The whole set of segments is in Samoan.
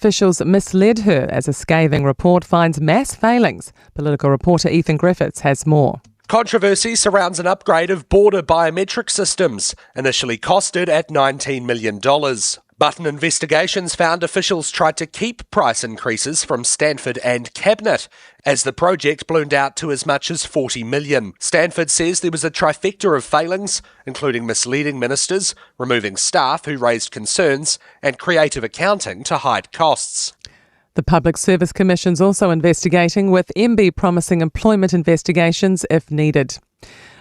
Officials misled her as a scathing report finds mass failings. Political reporter Ethan Griffiths has more. Controversy surrounds an upgrade of border biometric systems, initially costed at $19 million. But an investigations found officials tried to keep price increases from Stanford and Cabinet as the project ballooned out to as much as 40 million. Stanford says there was a trifecta of failings, including misleading ministers, removing staff who raised concerns, and creative accounting to hide costs. The Public Service Commission's also investigating, with MB promising employment investigations if needed.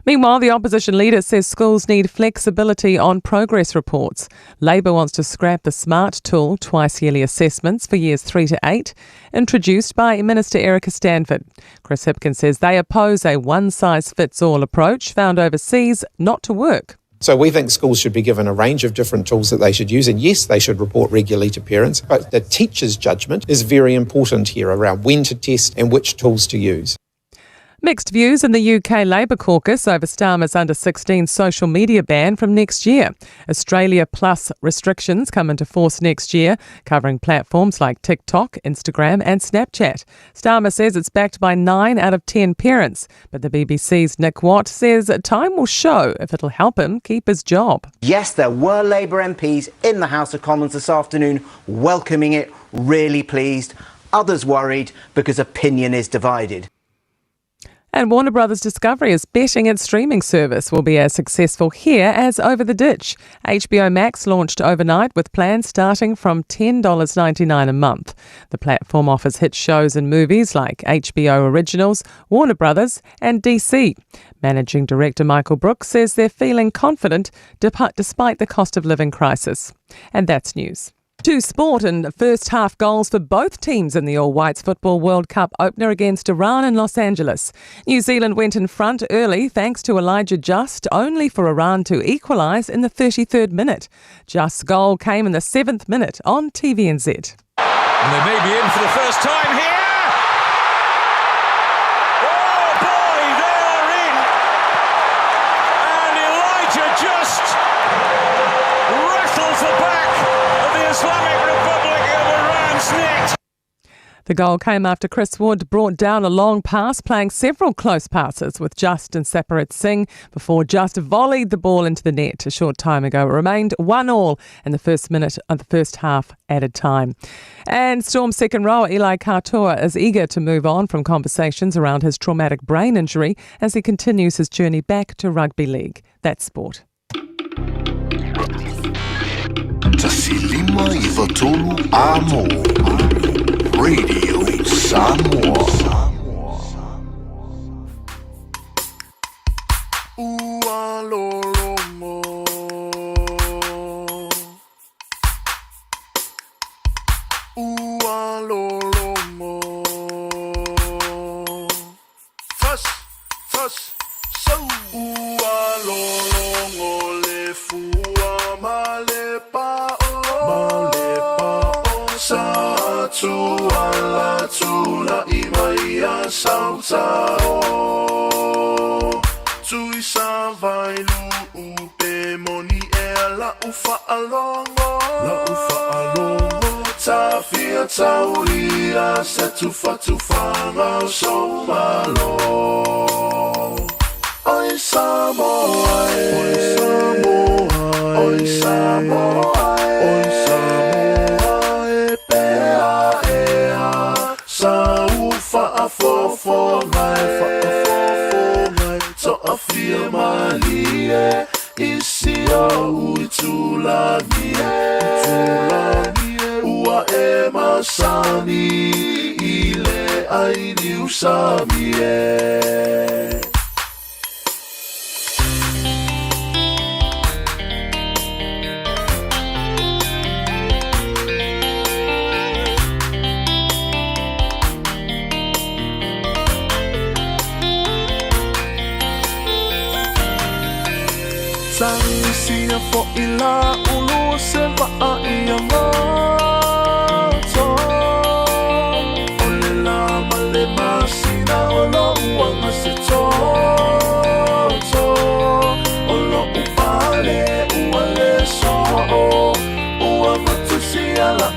Meanwhile, the opposition leader says schools need flexibility on progress reports. Labor wants to scrap the SMART tool, twice yearly assessments for years 3 to 8, introduced by Minister Erica Stanford. Chris Hipkins says they oppose a one-size-fits-all approach found overseas not to work. So we think schools should be given a range of different tools that they should use. And yes, they should report regularly to parents, but the teacher's judgment is very important here around when to test and which tools to use. Mixed views in the UK Labour caucus over Starmer's under-16 social media ban from next year. Australia Plus restrictions come into force next year, covering platforms like TikTok, Instagram and Snapchat. Starmer says it's backed by 9 out of 10 parents, but the BBC's Nick Watt says time will show if it'll help him keep his job. Yes, there were Labour MPs in the House of Commons this afternoon welcoming it, really pleased. Others worried because opinion is divided. And Warner Brothers Discovery is betting its streaming service will be as successful here as over the ditch. HBO Max launched overnight with plans starting from $10.99 a month. The platform offers hit shows and movies like HBO Originals, Warner Brothers and DC. Managing Director Michael Brooks says they're feeling confident despite the cost of living crisis. And that's news. To sport, and first half goals for both teams in the All Whites Football World Cup opener against Iran in Los Angeles. New Zealand went in front early thanks to Elijah Just, only for Iran to equalise in the 33rd minute. Just's goal came in the 7th minute on TVNZ. And they may be in for the first time here. Oh boy, they are in. And Elijah Just rattles the back of the Islamic Republic of Iran's net. The goal came after Chris Wood brought down a long pass, playing several close passes with Just and Saparit Singh before Just volleyed the ball into the net a short time ago. It remained 1-1 in the first minute of the first half added time. And Storm second rower Eli Katoa is eager to move on from conversations around his traumatic brain injury as he continues his journey back to rugby league. That's sport. 159 Amo. Radio Samoa.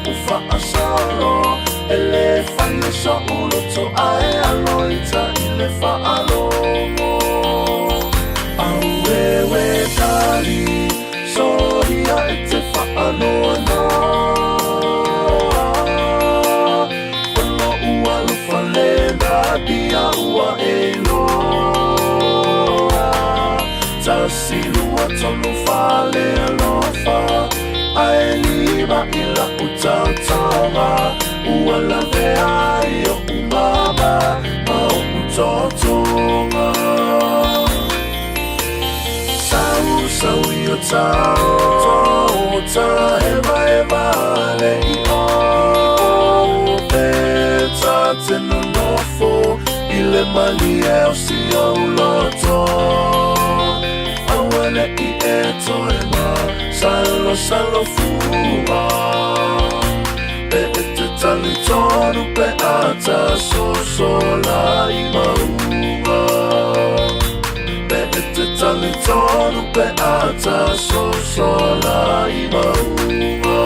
Ufa asala. soʻu loto ae alo i ta i le faalogo. Auewe tali soia e te faanoanoa. O loʻu alofa le natia ua e iloa. Tasi lua tolu fale alofa ae lima i lau taotaoga. Ua lavea ai oʻu mama ma oʻu totoga. Sau sau i o tao ta hevaheva le i o pe ta te nonofo i le malie o si ou loto. Aua neʻi e toe ma salo salo fua. Pe e te talitonu pe a ta sosola i mauga. Pe e te talitonu pe a ta sosola i mauga.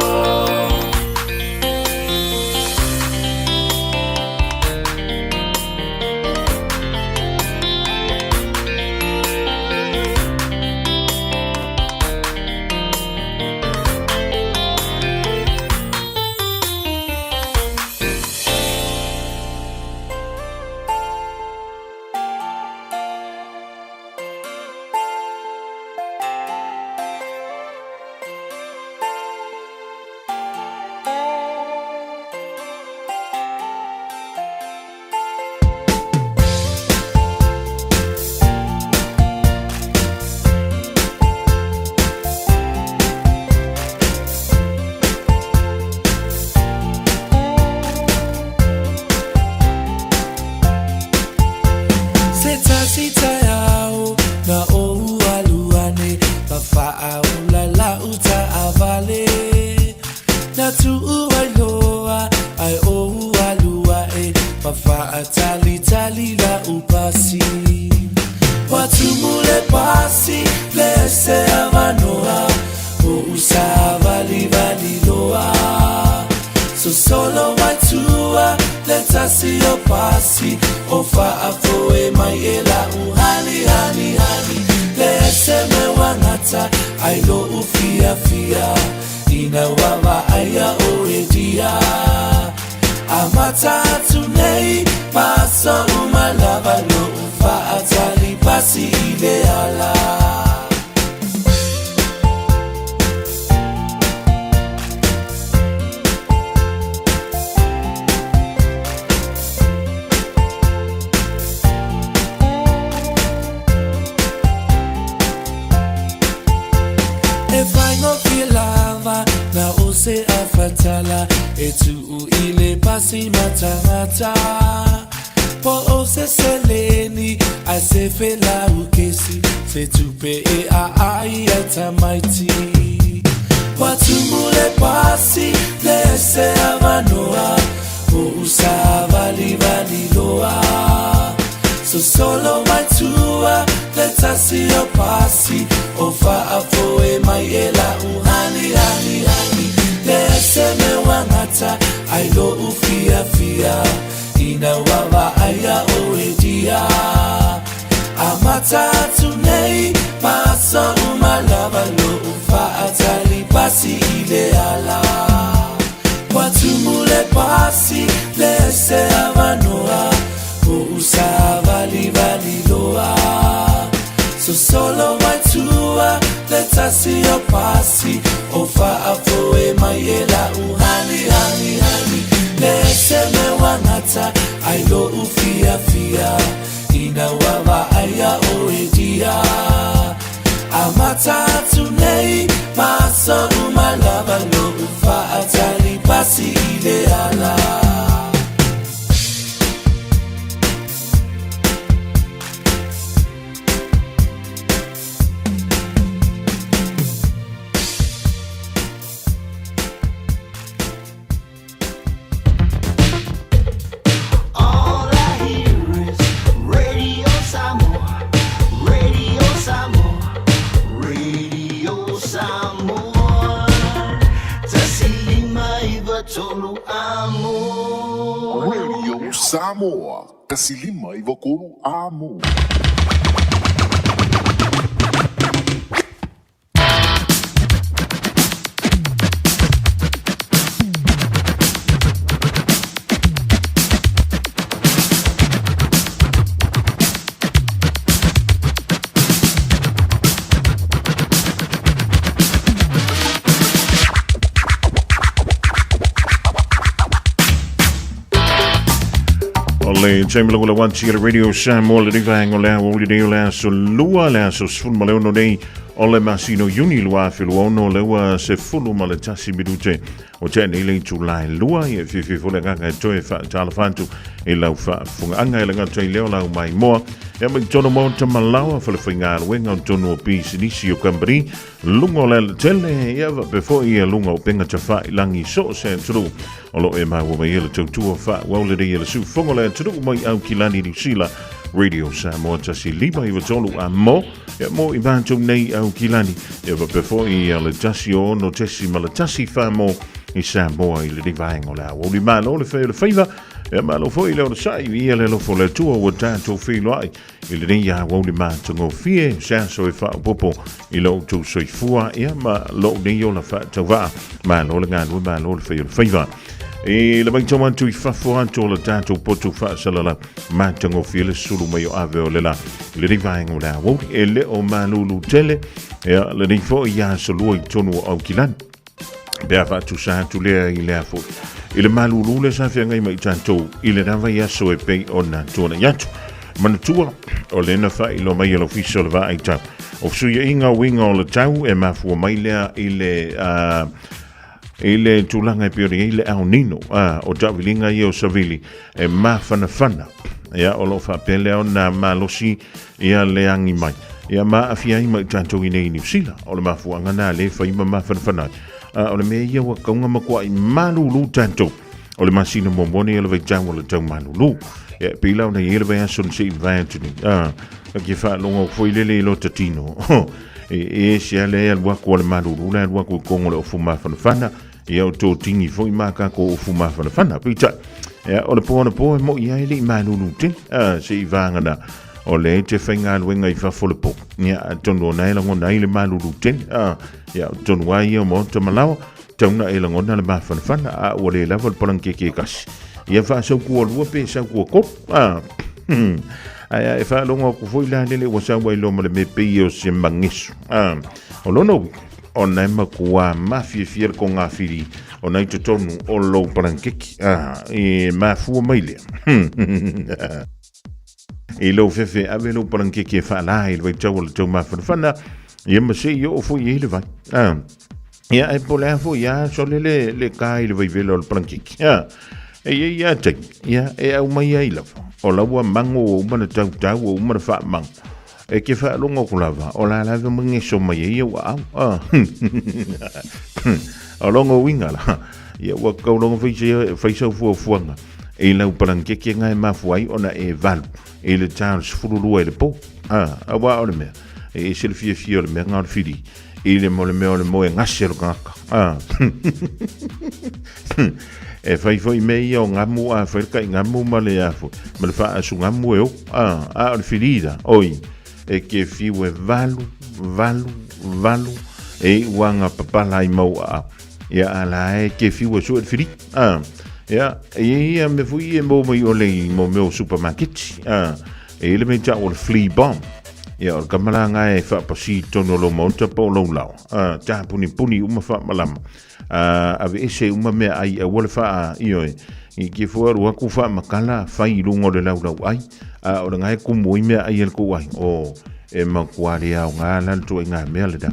Se tasi taeao na ou alu ane ma faaola lau taavale. Na tuu ai loa ai ou alu ae ma faatalitali lau pasi. Ua tumu le pasi le ese avanoa o ou savalivali loa. Sosolo mai tua le tasi o pasi o faafoe mai e lau hani hani hani. Le ese me wangata ai loʻu fiafia ina ua vaaia oe dia. Amata atu nei ma aso uma lava loʻu faatali pasi i le ala. E faigofie lava na o se afatala e tuu i le pasi matagata. Po o se seleni ae se felaukesi se tupe e aai ai tamaiti. Ua tumu le pasi le ese avanoa o ou savalivali loa. Sosolo mai tua le tasi o pasi o faafoe mai e lau hani hani hani. Le ese me wangata ai loʻu fiafia ina ua vaaia oe dia. Amata atu nei ma aso uma lava loʻu faatali pasi i le ala. Ua tumu le pasi le ese avanoa o ou savalivali loa. Sosolo mai tua le tasi o pasi o faafoe mai e lau hani hani hani. Le ese me wangata ai loʻu fiafia ina ua vaaia oe dia. Amata atu nei ma aso uma lava loʻu faatali pasi i le ala. All I Samoa, 1 5 93 Amo. O le taimi lagona one tia Radio Samoa le vaenga o le aoauli nei o le aso lua le aso 16 nei o le masina o Iuni 2026 le ua 11 minute o tea nei le itula e lua ia fiafia foi le agaga e toe faatalofa atu i lau faafofogaaga e le gata i lea o lau maimoa ia mai totonu maota malaoa falefaigaluega o totonu o pisinisi o kamupani luga o le alatele ia faapea foi ia luga o upega tafailagi so o se atunuu o lo o e maua mai ai le tautua faaauau lenei e le siufofoga o le atunuu mai Aukilani Niu Sila Radio Samoa 1 5 9 3 a mo ia mo i matou nei Aukilani ia faapea foi ia le 1 6.1 fa mo i Samoa i lenei vaega o le aoauli. Malo le fai o le faiva, ia malo foi le onosai ia le alofa o le Atua ua tatou feiloai i lenei aoauli matagofie, se aso e faaopoopo i lo outou soifua ia ma lou nei ola faatauvaa. Malo le galue, malo le fai o le faiva. I le matau atu i fafo atu o le tatou potu faasalalau, matagofie le sulu mai o ave o le la i lenei vaega o le aoauli, e le o malulu tele ia lenei foi aso lua i totonu o Aukilani. Pe a faatusa atu lea i le afo i le malulu le sa feagai mai tatou i le lava i aso e pei ona tuanai atu. Manatua, o lea na faailoa mai e le Ofisa o le Vaai Tau. O fesuiaiga uiga o le tau e mafua mai lea i le i le tulaga e pei ona i ai le El Nino, o taaviliga ia o savili e mafanafana. Ia, o lo o faapea lea ona malosi ia le agi mai. Ia ma aafia ai ma i tatou i nei i Niu Sila. O le mafuaaga na le fai ma mafanafana ai. O le mea ia ua kauga makuai malulu tatou. O le masina muamua nei o le vaitau o le tau malulu. Ia, e pei la ona i ai le vaiaso na se i mavae atu nei. A ke faalogo atu foi lele i lota tino. E ese lava le alu atu a le malulu le alu atu i kogo o le ofu mafanafana. Ia o tōtingi foi mā kako ofu mafanafana. Peitai, ia, o le pō anapo e mo'i ai le i malulu tele. Se i vāngana o le te faigaluega i fafo le pō. Ia, atonu ona e lagona ai le malulu tele. Ia, tonu ai ia o maota malawa, tauna e lagona le mafanafana, a ua le lava le palangikeke e kasi. Ia faasau kua lua pe sau kua kolu. Ae e faalogo atu foi la lele ua sau ai loa ma le mea pei o se mageso. O lona uiga, ona e matua mafiafia le kogafili ona i totonu o lou palangikeke. E mafua mai lea. I lou fefe ave lou palangikeke e faalā i le vaitau o le tau mafanafana, ia ma se i oo foi i ai le vai. Ia, e po le a foi a sole le, le ka i le vaivela o le palangikeke. E i ai a taimi, ia, e au mai ai lava. O laua mango ua uma na tautau, ua uma na faamango. E ke faalogo aku lava, o la lava mageso mai ai au aau. O longa uiga la, ia ua kau longa fai sau fuafuaga i lau palangikeke nga e mafua ai ona e valu i le ta o le 12 i le po. Auā o le mea, e ese le fiafia o le mea nga o le whiri i le mo le mea o le moe gase o le tagata. E fai foi mea ia o ngamu, a fai le kai ngamu ma le a foi, ma le faasu ngamu e o. A o le whiri la, oi, e ke fiu e valu, valu, valu, e iu anga papala ai mau aao. Ia a la e ke fiu e sue le whiri. Ia, e i ia mea foi e mau mai ole i mo mea o supermarket. E i le mea tau o le flea bomb. Ia, o le kamalanga e faapasi i totonu o lou maota po o lou laoa. Tāpunipuni uma faamalama. Aveese uma mea ai aua le faa, ioe. I ke fua alu aku faamakala fai i luga o le laulau ai. A o le ngae kumu ai mea ai a le kou ai. O, e matua le aoga la le ituaiga mea lena.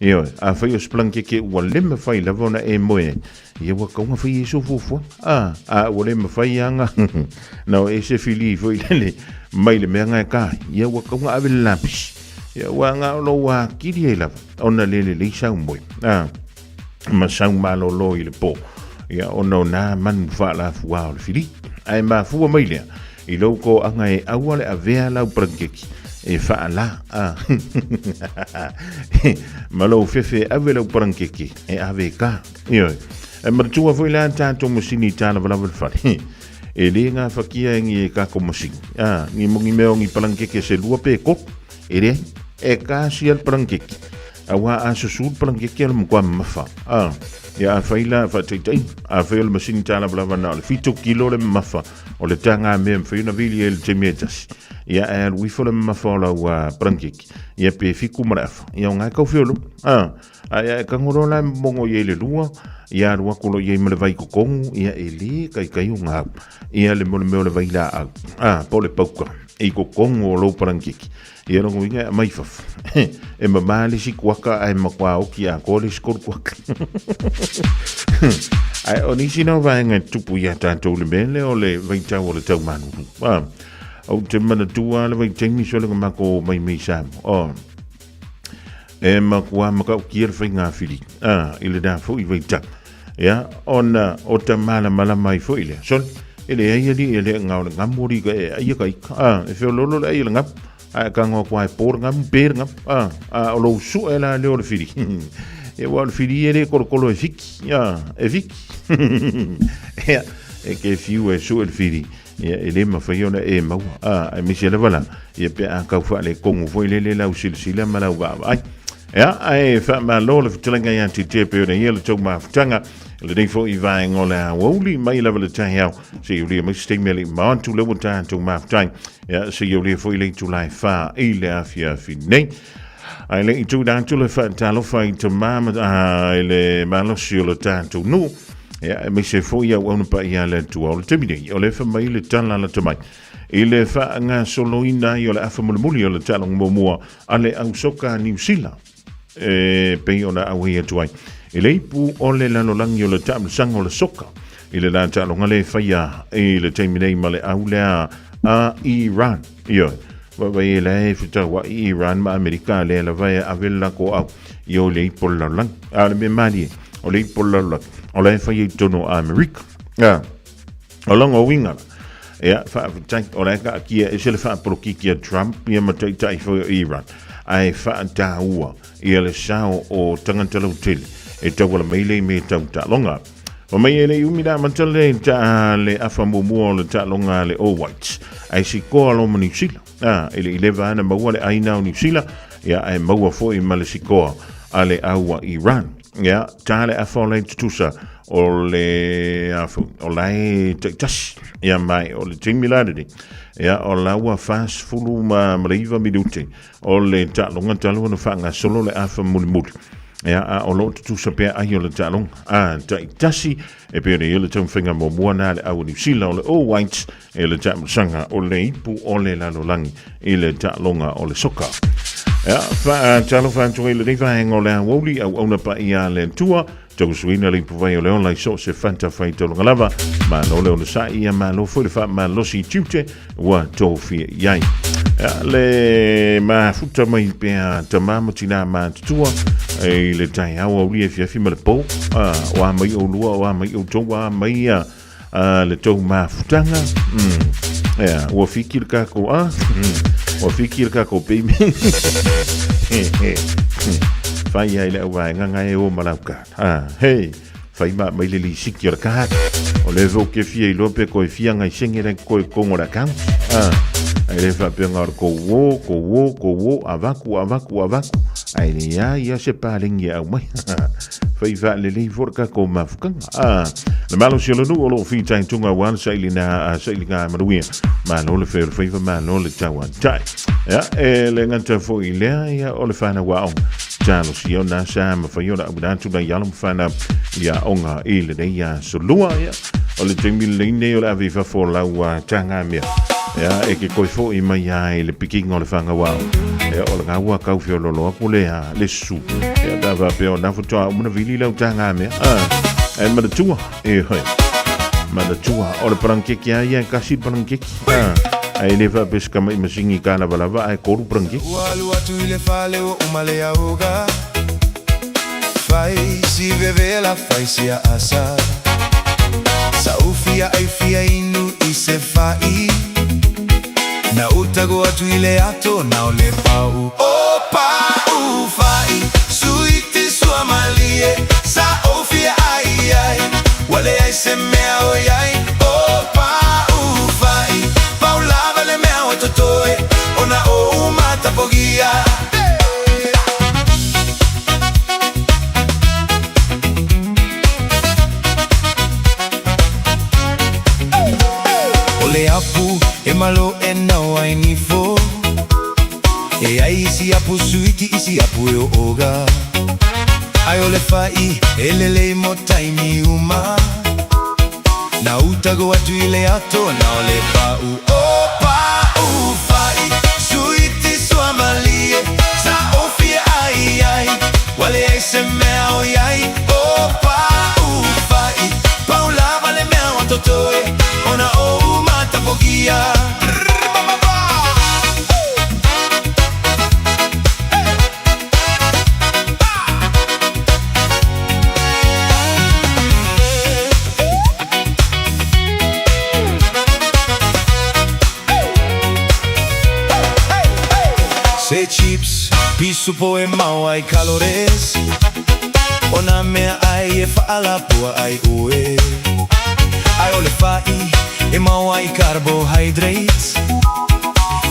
Ioe, afai o se palangikeke ua le mafai lava ona e moe ai, ia ua kauga fai ai sou fuafuaga. A ua le mafai aga na o e se fili foi lele mai le mea nga e ka ai, ia ua kauga ave le lapisi. Ia ua aga o lou akili ai lava ona le lelei sau moe. Ma sau malolo i le po. Ia ona o nā manu faalafuā o le fili. Ae mafua mai lea i lou koaga e aua le avea lau palangikeke e faalā. Ma lou fefe e ave lau palangikeke e ave e ka. Ioe. E manatua foi la tatou masini i tālavalava le fale. E lē gafatia e ni tatou masini, a, ni ni mea o ni palangekeke se lua pe tolu. E leai, e tasi lava le palangekeke, auā a susū le palangekeke o le matua mamafa, a. Ia afai la, faataitaiga, afai o le masini talavalava na o le 7 kilo le mamafa o le tagamea e mafai ona vili ai i le taimi e tasi, ia ae alu ifo le mamafa o lau palangekeke, ia pe 7 ma le afa, ia o lena e tau feolo, a. Ae a e tago loa la e momono i ai le lua, ia alu atu loa i ai ma le vai totonu, ia e lē taitai ona au ia le mo le mea o le vailaau, a, po o le pauka i totonu o lou palangekeke. Ia lona uiga e aumai i fafo. E mamā le isi kuaka ae matua oti atoa le isi tolu kuaka. Ae o nisi na o vaega e tupu iā tatou i le mea lea o le vaitau o le tau malulu. A, ou te manatua lava le vaitaimi sole na matou omai mai Samoa. E matua matautia le faiga fili a, i lena foi vaitau. Ia, ona o ta malamalama ai foi lea. Sole, e leai alii e le gao le gamu alii ka e aia ka ika. A, e feoloolo le ai o le gamu. A e tago atu lava e po le gamu, pe le gamu. A, a o lou sue la lea o le fili. Ia aua o le fili e le kolokolo e fiki. A, e fiki. Ia, e te fiu e sue le fili. Ia, e le mafai ona e maua. A, aemaise lava la, ia pe a tau faaletonu foi lele lau silasila ma lau vaavaai. Ia, ae faamalo le fetalaiga ia te pei ona ia le tou mafutaga. Lenei foi vaega o le aoauli mai lava le taeao. Seia aulia mai se taimi e le i mamao atu lea ua tatou mafuta ai. Ia, seia aulia foi le itula e 4 i le afiafi nei. Ae le i tuuina atu le faatalofa i tama ma i le malosi o le tatou nuu. Ia, aemaise foi auauna paia a le Atua o le taimi nei, o lea e fai mai le tala lata mai i le faagasoloina ai o le afa mulimuli o le taaloga muamua a le au soka a Niu Sila e pei ona auai atu ai i le ipu o le lalolagi o le taamilosaga o le soka i le la taaloga lea e faia i le taimi nei ma le au lea a Iran. Ioe, vaavaai e la e fetauai Iran ma Amerika lea lava e ave le latou au i o le ipu o le lalolagi. A o le mea malie, o le ipu o le lalolagi, o la e faia i totonu o Amerika. A, o lona uiga la, ia, faafetai, o la e taatia ese le faapolokiki a Trump ia ma taitai foi o Iran, ae faataua ia le sao o tagata lautele e tauala mai lea i mea tau taaloga. Fai mai e le i umi le amata le ta le afa muamua o le taaloga a le All Whites, ae sikoa loa ma Niu Sila. A, e le i leva ana maua le ʻāina o Niu Sila, ia ae maua foi ma le sikoa a le au a Iran. Ia, ta le afa o la e tutusa o le a foi, o la e taitasi. Ia mai o le taimi la lenei, ia o la ua 49 minute o le taaloga talu ona faagasolo le afa mulimuli. Ia, a o lo o tutusa pea ai o le taaloga. A, taitasi, e pei ona i ai le taumafaiga muamua na a le au a Niu Sila o le All Whites e le taamilosaga o le ipu o le lalolagi i le taaloga o le soka. Ia, faatalofa atu ai lenei vaega o le aoauli auauna paia a le Atua, tausuina le ipuvai o le ola i so o se fatafaitaulaga lava, malo le onosai, ia malo foi le faamalosi i tiute ua tofia i ai. Ia, le mafuta mai pea tamā ma tinā matutua i le taeao auli e fiafi ma le pō, o a mai oulua, o a mai outou, o a mai a, a le tou mafutaga. Ea, ua fiki le kako, a? Ua fiki le kako payment. Fai ai le au vaega ngai e o ma lau card. Ah, hey, fai ma mai le lisiki o le card. O le fo ke fia iloa pe koe fia ngai senge le koe kongo le account. Ah, ai le faapea o le ko wo, ko wo, ko wo, avaku, avaku, avaku. Ai le ia, ia se palengi e au mai. Fai faalelei foi le tatou mafukaga. A, le malosi o le nuu o lo o fitaituga aua le sailiga, sailiga manuia. Malo le fai o le faiva, malo le tauatai. Ia, e le gata foi i lea, ia, o le whanau aoga. Talosia o nā sa mawhai o la auina atu nai alo ma whanau i aoga i lenei aso lua. Ia, o le taimi lenei nei o le ave i fafo o lau tāngā mea. Ia, e ke koe foi mai ai le pikiga o le whangau ao. Ia, o le ngā kau whiololo aku le, le su. Ia, tā whapea o nā whatoa umana vili lau tāngā mea. Ah, e manatua, e hoi. Manatua, o le parangkeke a ia, kasi parangkeke. Ah, ai le whapea se kama i masingi ka lava lava, ai koru parangkeke. Ua alu atu i le fale ua uma le auga Fai si vevela fai si aasa Sa ufia ai fia inu i se fa'i Na utago atu i le ato na o le pau O pau fa'i suiti sua malie Sa ufia ai ai Ua leai se mea o iai O pau. matapogia. O le apu e malo e nau ai nifo. E ai isi apu suiti isi apu e o oga. Ai o le fai e lelei mo taimi uma. Na utago atu i le ato na o le pau o pau fai. Suiti suamalie sa ofia ai ai. Wale ai se mea o iai o pau fai. Pau lava le mea o totoe ona o matapogia. Se chips, pisu po e mau ai calories. O nā mea ai e whaalapua ai ue. Ai o le fai e mau ai carbohydrates.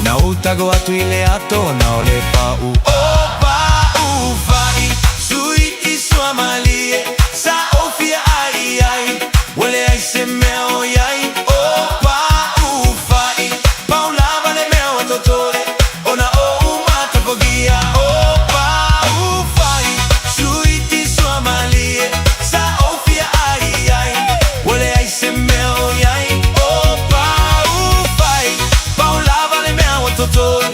Na utago atu i le ato na o le pau o pau fai. Sui i suamalie sa ofia ai ai. Wale ai se mea o iai o pau fai. Pau lava le mea o totoe ona o umatapogia o pau fai. Sui ti suamalie sa ofia ai ai. Wale ai se mea o iai o pau fai. Pau lava le mea o totoe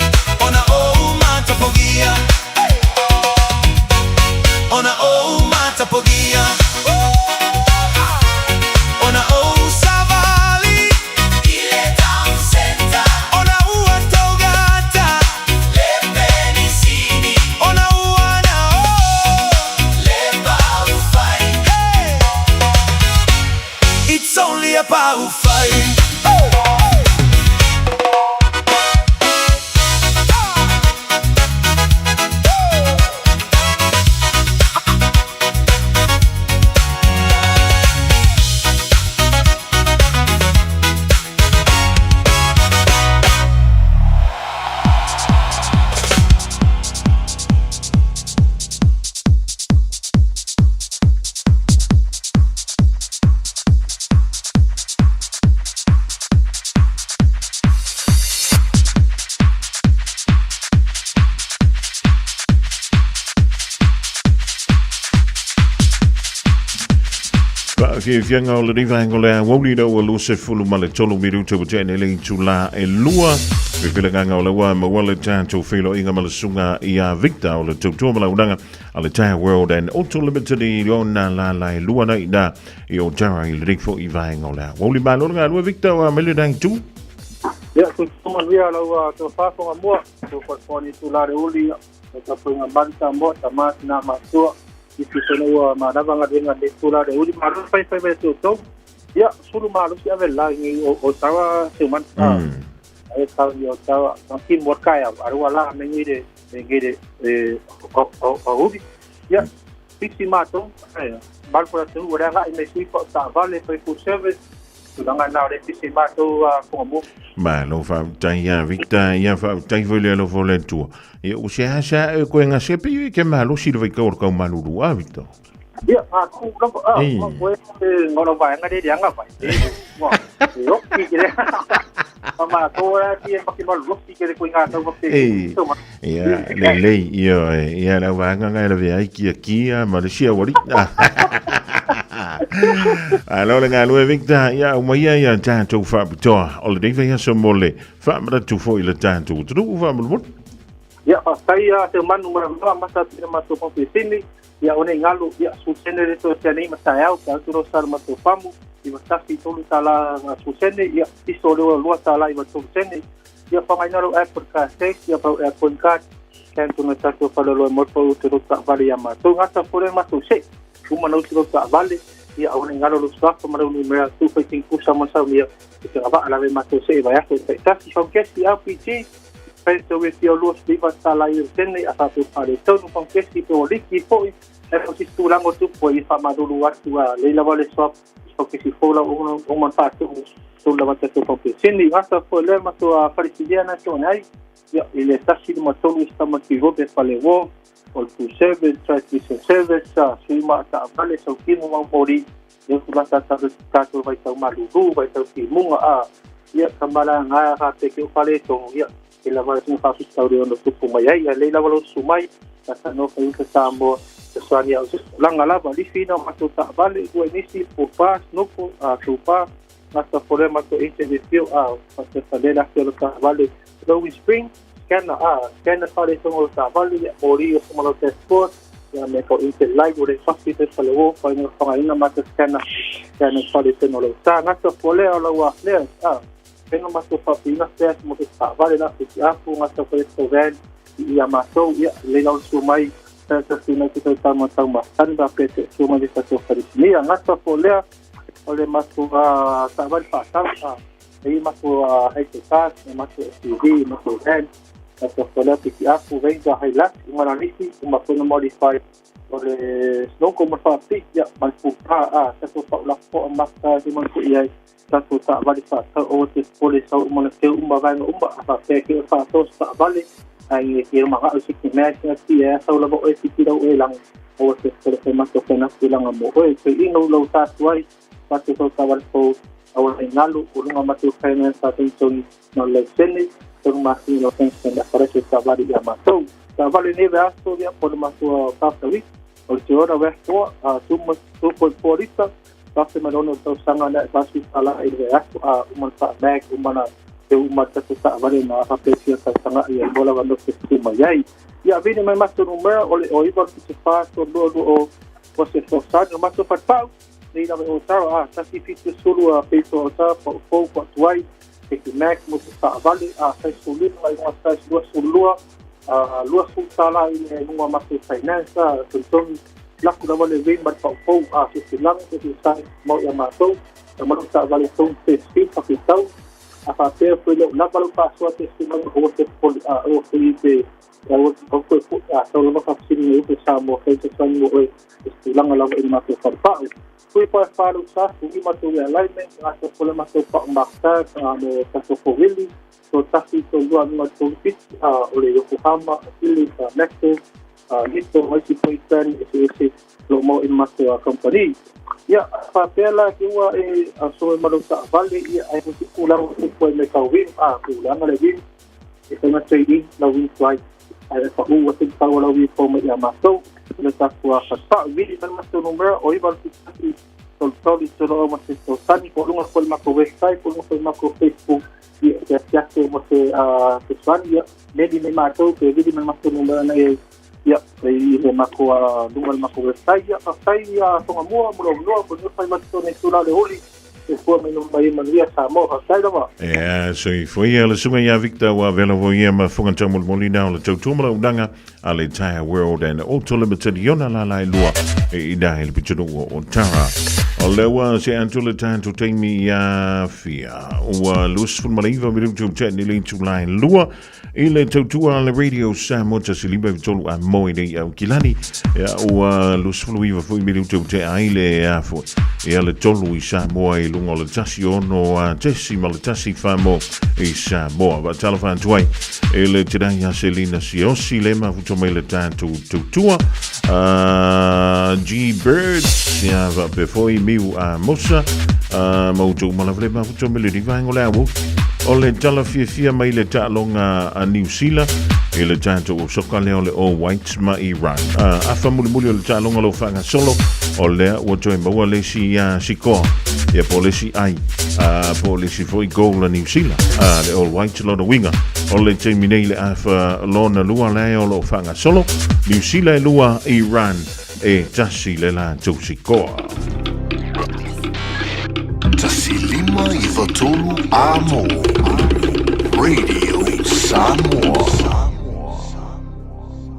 ona o umatapogia. Ona o umatapogia. Ona o savali ile town center. Ona ua taugata le penisini. Ona ua na o le pau fai. Hey! It's only a pau fai. Faafiafiaga o lenei vaega o le aoauli ina ua 23 minute ua tea nei le itulā e lua. Fefilagaga o le ua maua le tatou feiloaiga ma le susuga ia Victor o le tautua ma launaga a le Tyre World and Auto Limited i ona lala e lua nei na i Otara i lenei foi vaega o le aoauli. Malo le galue Victor, ua mai lenei itu. Ia, tutu manuia lau tofa fonga mua, tu fo ni tu la uli, o ta poinga mali ta mo ta ma na ma tua, i fi sono ua ma lava nga lenga le tu la uli, ma ru fai fai tu tu. Ia, sulu ma lu si ave la ngi o tawa se man. Ai ka i o tawa, ka ki mo kai au, aru ala me ngi de, me ngi de e o o o uli. Ia, fiksi ma tu, ai, mal po tu ua nga i me sui po ta vale foi full service. Tulaga na o le fisi matou fonga mua. Malo faafetai ia Victor, ia faafetai foi le alofa o le Atua. Ia o se asa e koe nga sepe i ke malosi le vaikau o le kaumalulu a Victor. Ia, a ku lava a koe e ngona vaenga le lianga vai. Wa, e oki ke le. Ma to a ti e paki malu oki ke le koe ngā tau pe. Ia, lelei, ia, ia lau vaega ngai la vea ai kia kia ma le sia wari. Alo le galue Victor, ia au mai ia tātou whaapitoa. O le nei vaiaso mo le whaamaratu foi le tātou. Tunuku whaamalumuli. Ia, whaatai a te manu mara mara mata tira matou pampesini. Ia, one ngalu, ia, susene le to te nei mata au, ka aturo sara matou famu. I matasi tolu tala susene, ia, piso lua lua tala i matou sene. Ia, whangainaro Apple Card 6, ia, pau Apple Card. Kan tuna tātou whalaloa moto u te rota vale ia matou. Ngata pore matou se. Uma na uti rota vale. Ia, one ngalo lu swafa marau ni mea tu whai ting kusa masau mea. I te ngawaa lawe matou se e vai aso. Tai tasi whaukesi RPG. Pento we fia lua sliva tala i tene a tātou pare tonu whaukesi pe o liki foi. E o si tūrango tupu i whamaruru atu a leila wale swap. Tau kesi fou lau uma ona faatuu tolu lava tatou paupeseni. Gasa foi lea matou falesilia na te ona ai ia i le 153 i Stamati Road e Falewo, o le full service, transmission service, sui ma taavale, sautino ma moli le tulata tatou vaitau malulu, vaitau timuga a ia kamala ngaia ka peke o fale tongo ia e lava le tunga faafitauli ona tupu mai ai ia lei lava lou susu mai ta no fai uta Samoa fesoani au se tulaga lava lifi ina o matou taavale ua nisi pupa snopo a tupa gasa fole matou interview a fasefale le afi o le taavale Lowy Spring scanner a scanner fale tongo o le taavale ia moli o fuma lau dashboard ia me ko inter light o le fasi te fale o fai no whangaina matou scanner scanner fale teno lau sa gasa fole o lau a flare a fenga matou faapina fea mo te taavale la te afu gasa fole to van ia matou ia le lau su mai sa sa sina te tau tama tau masani ba pe te su mai sa to farisinia gasa fole o le matou taavale faatau a e matou HSR e matou SUV matou van gasa fole te ki afu Ranger Hilux uma la nisi uma foi no modify o le snoko ma faapi ia ma le pupa a tatou faulafoa mata se mana fo'i ai tatou taavale faatau o te pole sau uma le teu uma vaega uma a faapea ke o faatau se taavale ai e maga'u se ke mea sina tia e sau lava oe titi lau oe laga aua te pole fai matou fenatu laga mo oe toeʻina lau tatu ai matou sau taavale fou aua nei galu uluga matou finance a togitogi na o le laisene tolu masina lau fensen afarese taavale ia matou taavale nei veaso ia po le matou faafetaui o le Toyota RAV4 a 2.4 lita 2006 tausaga le vasu tala i le aso a uma na faamag uma na te uma tatou taavale na faapea tausaga ia mo lava no se mai ai. Ia vini mai matou numera o le o 9 7 4 3 2 2 o o se sosani o matou fatupau nei lava o taro a 170 a peito o taro pa o pa tuai te ki Mac mo se taavale a sai sulima mai uma sai lua sulua a lua sul tala i le lunga matou finance a togi laku lava le vei ma le paupau a se silagi se sai mau ia matou e malu taavale tou te si fakitau a faapea foi leo lava lau faasoa te silagi o te poli a o foi te o o foi a tau lava faafesili nei te Samoa fai se sani mo oe e tulaga lava i le matou falepa'u fui pa falu sa fui matou alignment a se pole matou pa'u makta a mo tatou fowili to tasi to lua nunga tolu fitu a o le Yokohama Achilles a Maxxis a Nitto ma isi foi brand eseese lo mau i matou a company. Ia faapea la ke ua e aso e malau taavale ia ai mo tulaga tupu ai me kau rim a tulaga le rim e fai trade in lau rim fly ai e fa'u atu tau lau rim fou mai ia matou le tatou a fatupa'u vili mai matou numera o 9 1 tolu tolu tolu o ma se tosani po lunga foi matou website po lunga foi matou Facebook ia te asiasi mo se fesoani ia meli mai matou pe vili mai matou numera na ia ia i le matou lunga le matou website ia faafetai ia tonga mua mo lau noa mo le fai matou nei tula le holi e fua mai no mai manuia Samoa faafetai lava. Ea, soifua ia le susuga ia Victor ua avea lava ia ma fuga taumolimoli na o le tautua ma launaga a le Tire World and Auto Limited i ona lala e lua e ina i le pitonuu o Tara. O lea ua se atu le tatou taimi ia fia. Ua 29 minutu te ni le itula e lua i le tautua a le Radio Samoa 153 a moe nei au kilani. Ia, ua 29 foi minutu te ai le afo. Ia le tolu i Samoa i lunga o le 16 a tesi ma le tasi whamo i Samoa. Wa talo whantu ai e le te rai a Selina Siosi le mafuto mai le tātou tautua. G Birds ia wa pe foi miu a Mosa mautou malava le mafuto mai le rivaengo le awo. O le tala fiafia mai le taaloga a Niu Sila i le tatou o soka lea o le All Whites ma Iran. Afa mulimuli o le taaloga lo faagasolo o lea ua toe maua le isi sikoa ia po le isi ai po le isi foi goal a Niu Sila le All Whites lona uiga o le taimi nei le afa lona lua lea o lo o faagasolo Niu Sila e lua Iran e tasi le latou sikoa. 153 Amo Radio Samoa.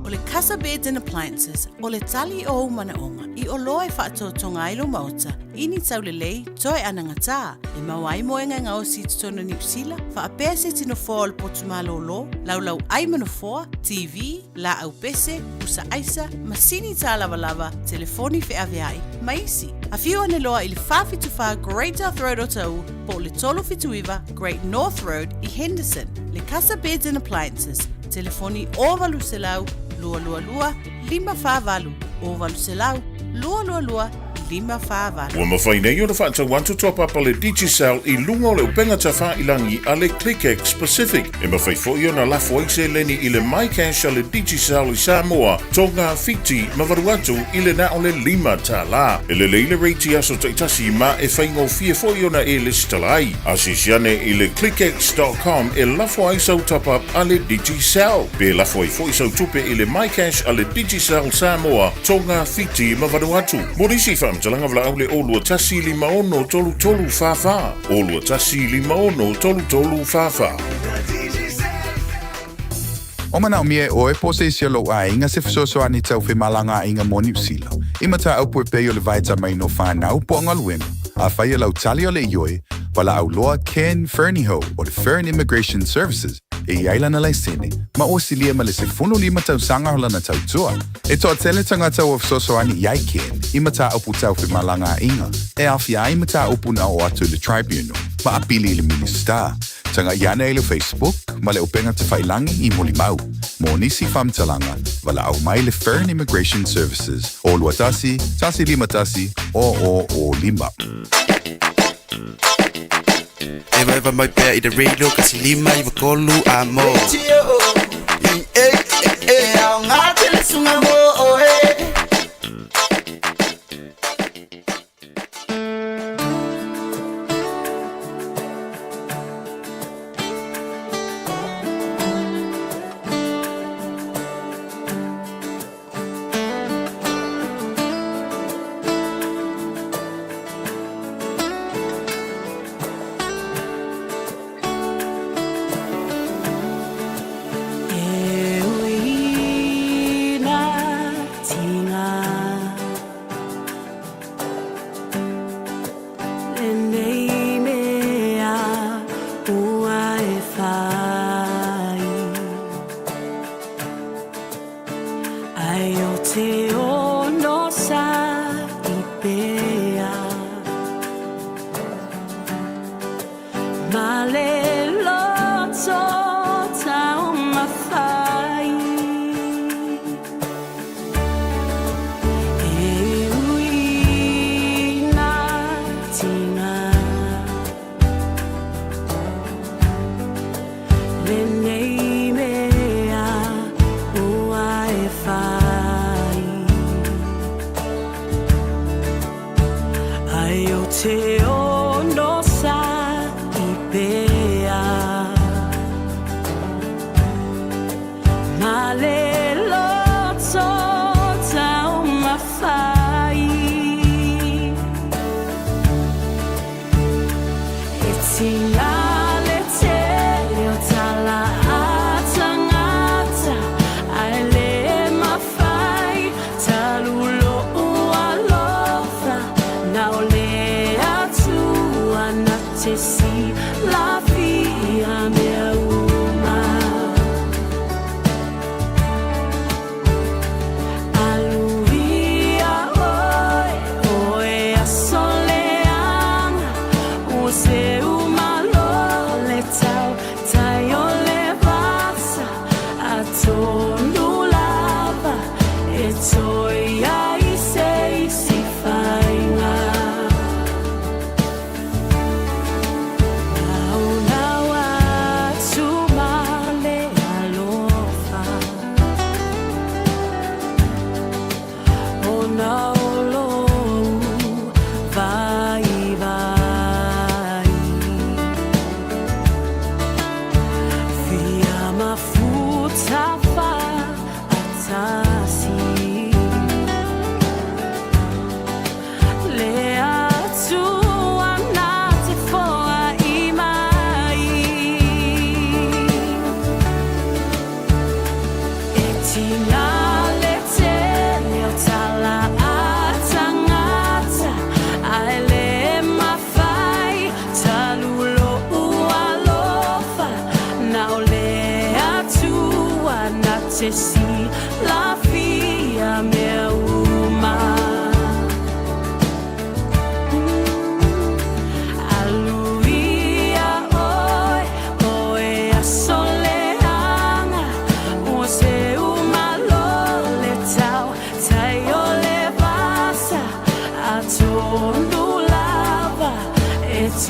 O le Casa Beds and Appliances, o le tali o ou manaoga i oloa e faatotoga ai lou maota, i ni taulelei, toe anagatā, e maua ai moega e gaosi i totonu o Niu Sila, faapea se tino foa o le potu malōlō, laulau ai ma nofoa, TV, laau pese, pusa aisa, masini tālavalava, telefoni feaveai, ma isi. Afio ane loa i le 474 Great South Road o Tauu po o le 379 Great North Road i Henderson. Le Casa Beds and Appliances, telefoni 0800 222 548, 0800 222 548. Ua mafai nei ona faatau atu top-up a le Digicel i luga o le upega tafailangi a le ClickX Pacific. E mafai foi ona lafo ai seleni i le MyCash a le Digicel i Samoa, Tonga, Fiti ma Vanuatu i le na o le $5. E lelei le rate i aso taitasi ma e faigofie foi ona e lesitala ai. Asiasi ane i le clickx dot com e lafo ai sau top-up a le Digicel. Pe lafo ai foi sau tupe i le MyCash a le Digicel Samoa, Tonga, Fiti ma Vanuatu. Mo nisi faamatalaga valaau le 0 21 56 33 44, 0 21 56 33 44. O manaomia e ʻoe po o se isi o lou ʻaiga se fesoasoani tau femalagaaiga mo Niu Sila, i mataupu e pei o le vaetamaina no whānau po o galuega, afai e lau tali o le ioe, valaau loa Ken Fernihough o le Fern Immigration Services e i ai lana laisene ma ua silia ma le 15 tausaga o lana tautua. E toatele tagata ua fesoasoani i ai Ken i mataupu tau femalagaaiga e aofia ai mataupu na oo atu i le Tribunal ma apili i le Minisita. Taga'i ane i le Facebook ma le upega tafailangi i Molimau. Mo nisi faamatalaga, valaau mai le Fern Immigration Services o 21 151 0005. Evaeva mai pea i le radio kasi lima iwa tolu a mo. E aoga tele sunga mo oe. E uina tinga Lenei mea ua e whai Ai o te ono sa i pea Ma le loto taumafai E ui nā tinga Lenei mea ua e whai Ai o te ono sa i pea Ma le loto taumafai E tinga le tele o tala a tangata Ae le mafai talu lo'u alofa Na o le Atua na te silafia mea uma. Aluia oe, oe aso leaga, ua seu malo le tau tai o le vasa, atonu lava e toe ai se isi faiga.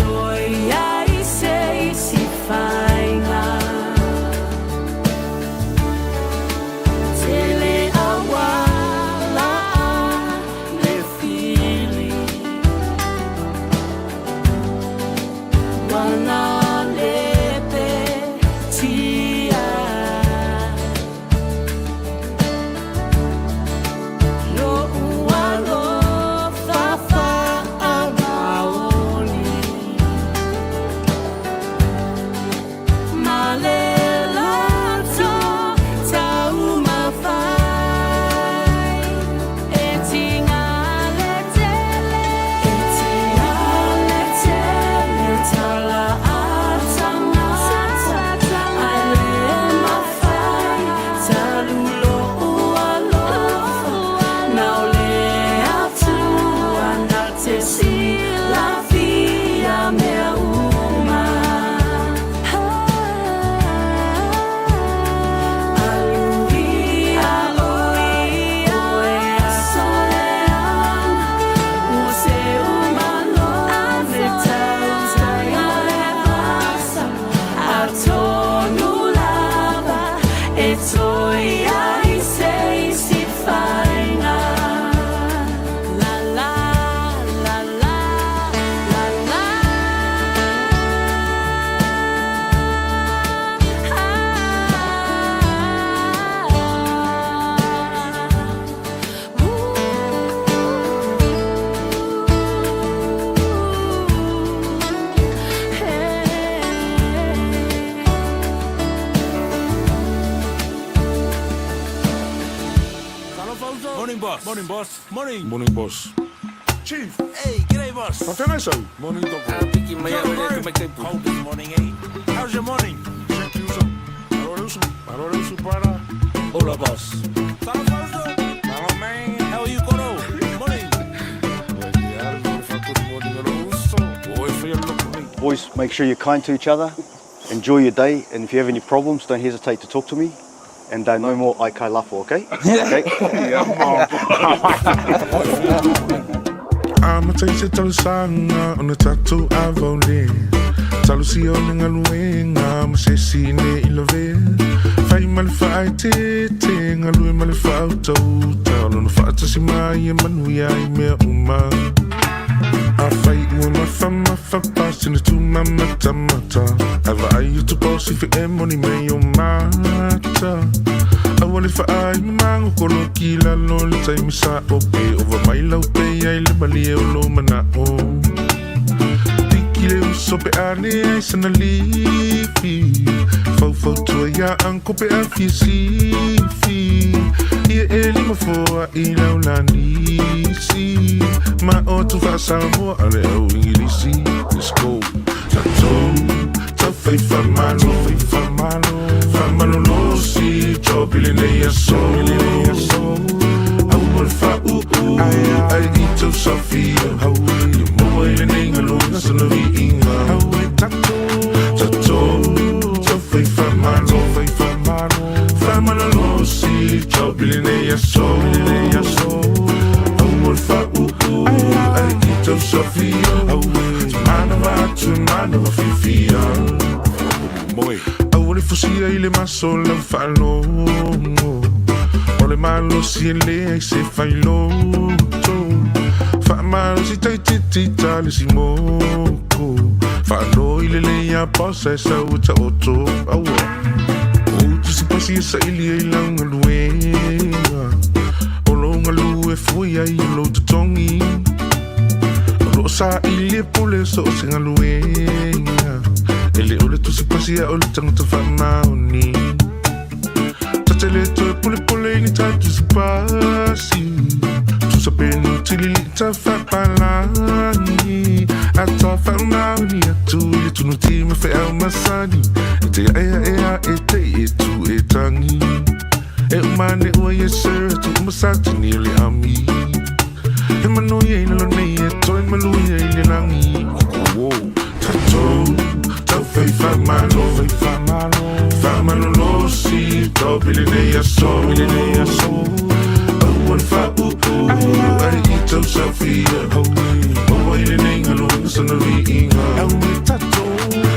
toe ai se isi faiga. Tele auala le fili Wana lepe tia Lo alofa faamaoni Ma le loto taumafai E tiga le tele E tiga le tele tala a tagata Ae le mafai talu lou alofa Na o le Atua na te silafia mea uma. Aluia oe aso leaga, ua seu malo le tautaga le vasa, atonu lava e toe i ai se isi faiga. La la la la la la. Morning, boss. Morning, boss. Morning. Morning, boss. Chief. Hey, g'day, boss. Morning, doctor. Cold this morning, eh? How's your morning? Hola, boss. Hello, man. How are you, Koro? Morning. Boys, make sure you're kind to each other. Enjoy your day, and if you have any problems, don't hesitate to talk to me. And no more aikai lafo, okay? Okay. Amata i se talosaga ona tatou ava o le talosia o le galuega ma se isi ne i lavea fai ma le faaeteete galue ma le faautauta o lona faatasi mai e manuia ai mea uma Afai ua mafamafa pasina tumamatamata Ae vaai atu po si fe e moni mai o mata Aua le faai mamago koloki lalo le taimi sa o pe ova mai lau pe ai le malie o lo mana'o Tiki le uso pe ane ai sana lifi Faufautua ia anko pe a fia sifi Ia e lima foa i laulanisi Ma o tu faasamoa a le au ingilisi. Let's go. Tatou taufai faamalo faamalolosi job i lenei aso Aua le faauu ai i tausafia ia maua i lenei galuega sana viiga. Tatou taufai faamalo faamalolosi job i lenei aso Aua le faauu ai i tausafia manava atu manava fiafia. Aua le fusia i le maso lau faalogo O le malosi e leai se failoto Faamalosi taititi le simoko Faanoi le lei a posa e sau e taoto aua O tusi pasi e saili ai lau galuega O lou galue fui ai o lou totogi O loo saili e pule so o se galuega E le o le tusi pasi a o le tagata faamaoni Tatele toe pulepule i ni ta tusi pasi Tusa penu tilili ta faapalagi A ta faamaoni atu i le tunuti ma feau masani E te ea ea e te e tu e tangi E umane ua yes sir tu umasatini o le ami E manuia i lalo nei e toe maluia i le lagi. Wow. Tatou taufai faamalo faamalolosi job i lenei aso Aua Au le faauu ai i tausafia Maua i lenei galuega sana viiga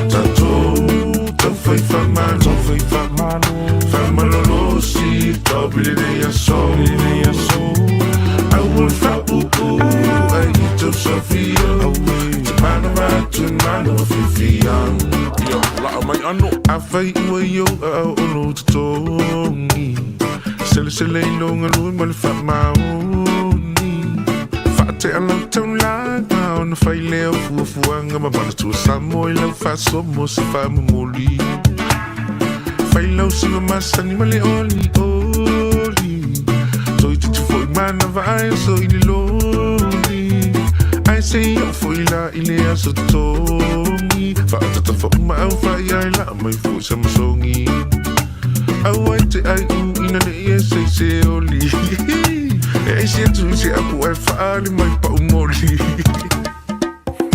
Tatou taufai faamalo Faamalolosi taopi lenei aso Aua le faauu ai i tausafia Te manava atu e manava fiafia Ia, laa mai ano Afai ua i ou aao o lou totogi Selesele i lou galue ma le faamaoni Faatea lau taulaga ona fai lea o fuafuaga ma manatua Samoa i lau faasoa mo se faamomoli Fai lau siva masani ma le olioli Toeitiiti foi manava ae oso i le loli Ae se i oo foi la i le aso totogi Faaatatafa uma au faiai laa mai foi sa masogi Aua e te aiu ina ne i e se i se oli E aisi atu i se apu ae faaali mai pau moli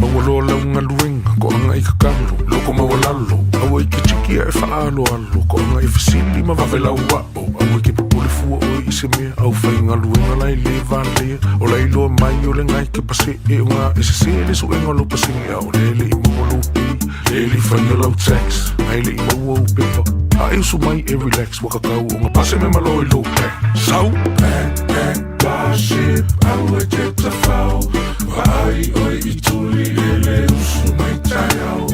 Maua loa lau galuega, koaga i kakalo, loko maualalo, aua e ke tiki ae faaaloalo, koaga i fesili ma vave lau ao, aua e ke popole fua oe i se mea, au faigaluega la e le valea, o la iloa mai o le gae ke pasee o ga e sesē le suega o lou pasene a o lea e le i maua lou pay, lea e le i faia lau tax, ga e le i maua ou pepa, a e usu mai e relax, ua kakau o ga pase me malo i lou pack, sau! Pack, pack, Starship, aua e te tawhao Vaai oe i tuli e le usu mai taeao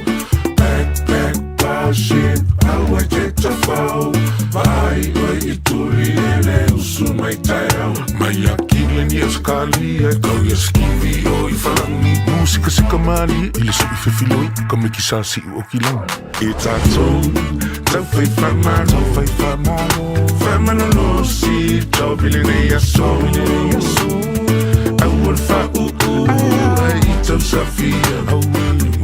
Pack, pack, Starship, aua e te tawhao Vaai oe i tuli e le usu mai taeao Mai Akili ni Ausekalia e kau ia Skivi o i Whalangi Musikasika malie i le sui fefiloi ka mekisa siu o kilagi E tatou tauwhai whamalo Tauwhai whamalo Whamalolosi Taopi lenei aso Aua le faauu ai i tausafia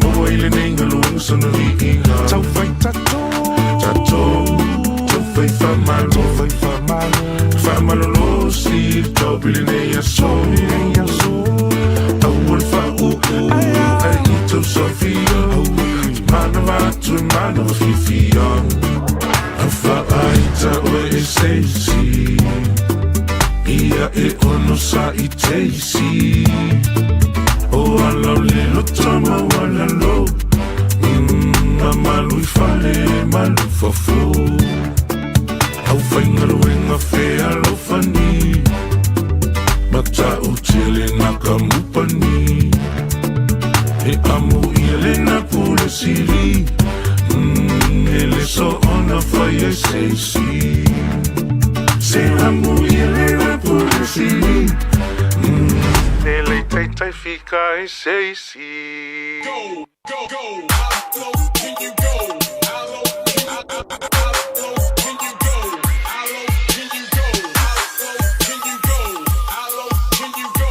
Maua i lenei galuega sona viiga Tauwhai tatou Tatou Tauwhai whamalo Tauwhai whamalo Whamalolosi Taopi lenei aso Aua le faauu ai i tausafia Manawa atu e manawa fiafia Au faaaita oe e seisi Ia e ono sa i teisi O ala o le loto maualalo mm, malu i fale malu i fafo Au faigaluega fealofani Matautia lena kamupani E amo ia lena pule sili mm, E le soona fai e seisi Se amo ia lena pule sili mm, E le taitai fika e seisi Go, go, go. How low can you go? How low can you, how low can you go? How low can you go? How low can you go? How low can you go?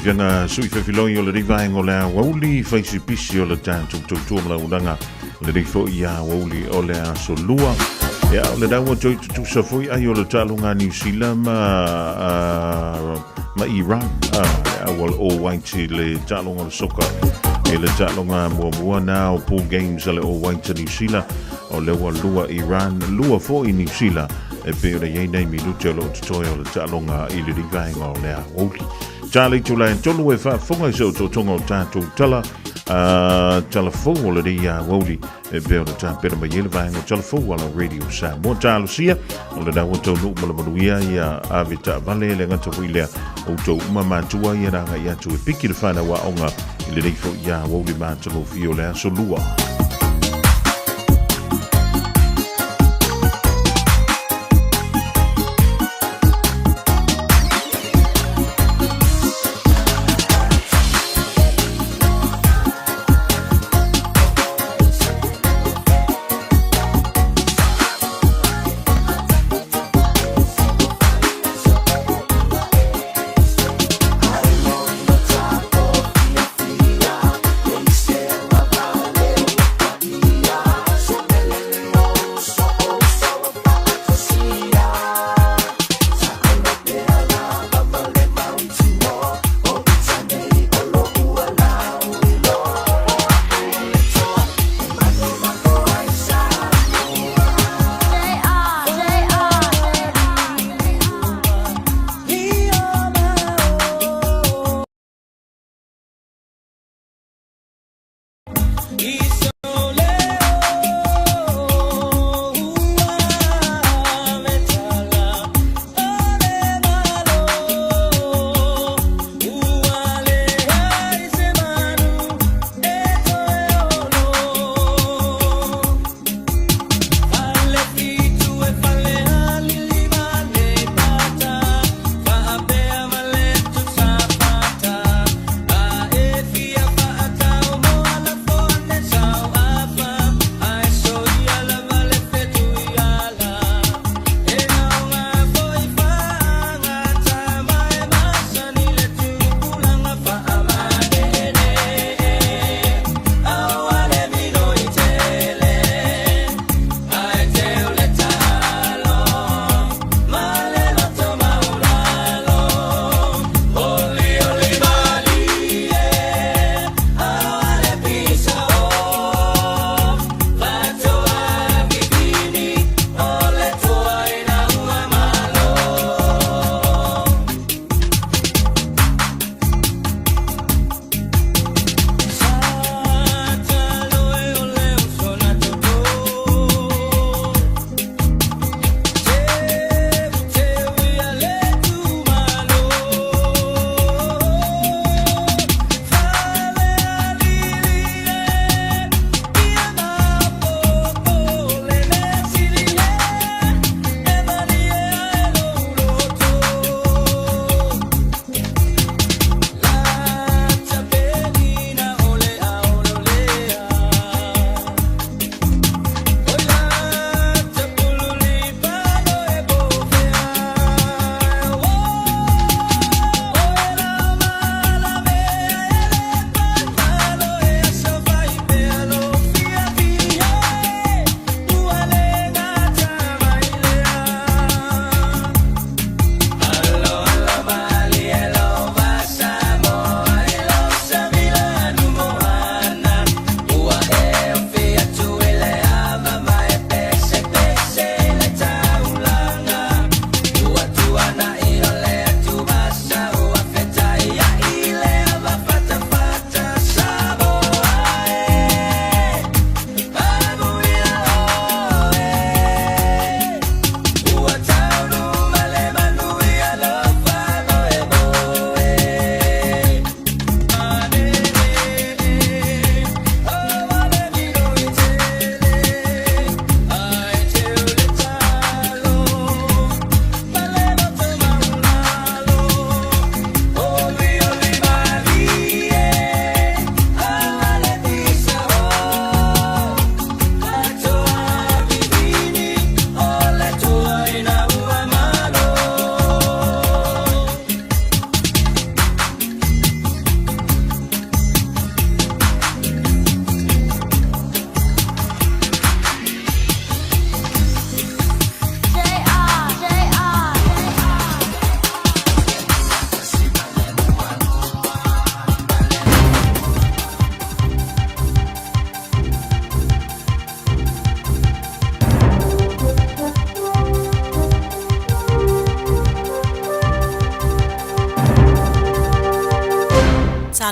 Afioga Sui Fefiloi o lenei vaega o le aoauli, faisipisi o le tatou tautua ma le auaunaga lenei foi aoauli o le aso Lua. Ia, o lena ua toe tutusa foi ai o le taaloga a Niu Sila ma, ma Iran, le au a le All Whites i le taaloga o le soka i le taaloga muamua na o Pool Games a le All Whites a Niu Sila, o lea ua lua Iran, lua foi Niu Sila, e pei ona i ai nai minute o lo o totoe o le taaloga i lenei vaega o le aoauli. Ta le itula e tolu e faafofoga i se otootoga o tatou tala, tala fou o lenei aoauli e pei ona tapena mai ai le vaega o tala fou a la Radio Samoa. Talosia, o lena ua taunuu ma le manuia ia ave taavale le gata foi lea outou uma matua ia na agai atu e piki le whanau aoga i lenei foi aoauli matagofie o le aso Lua.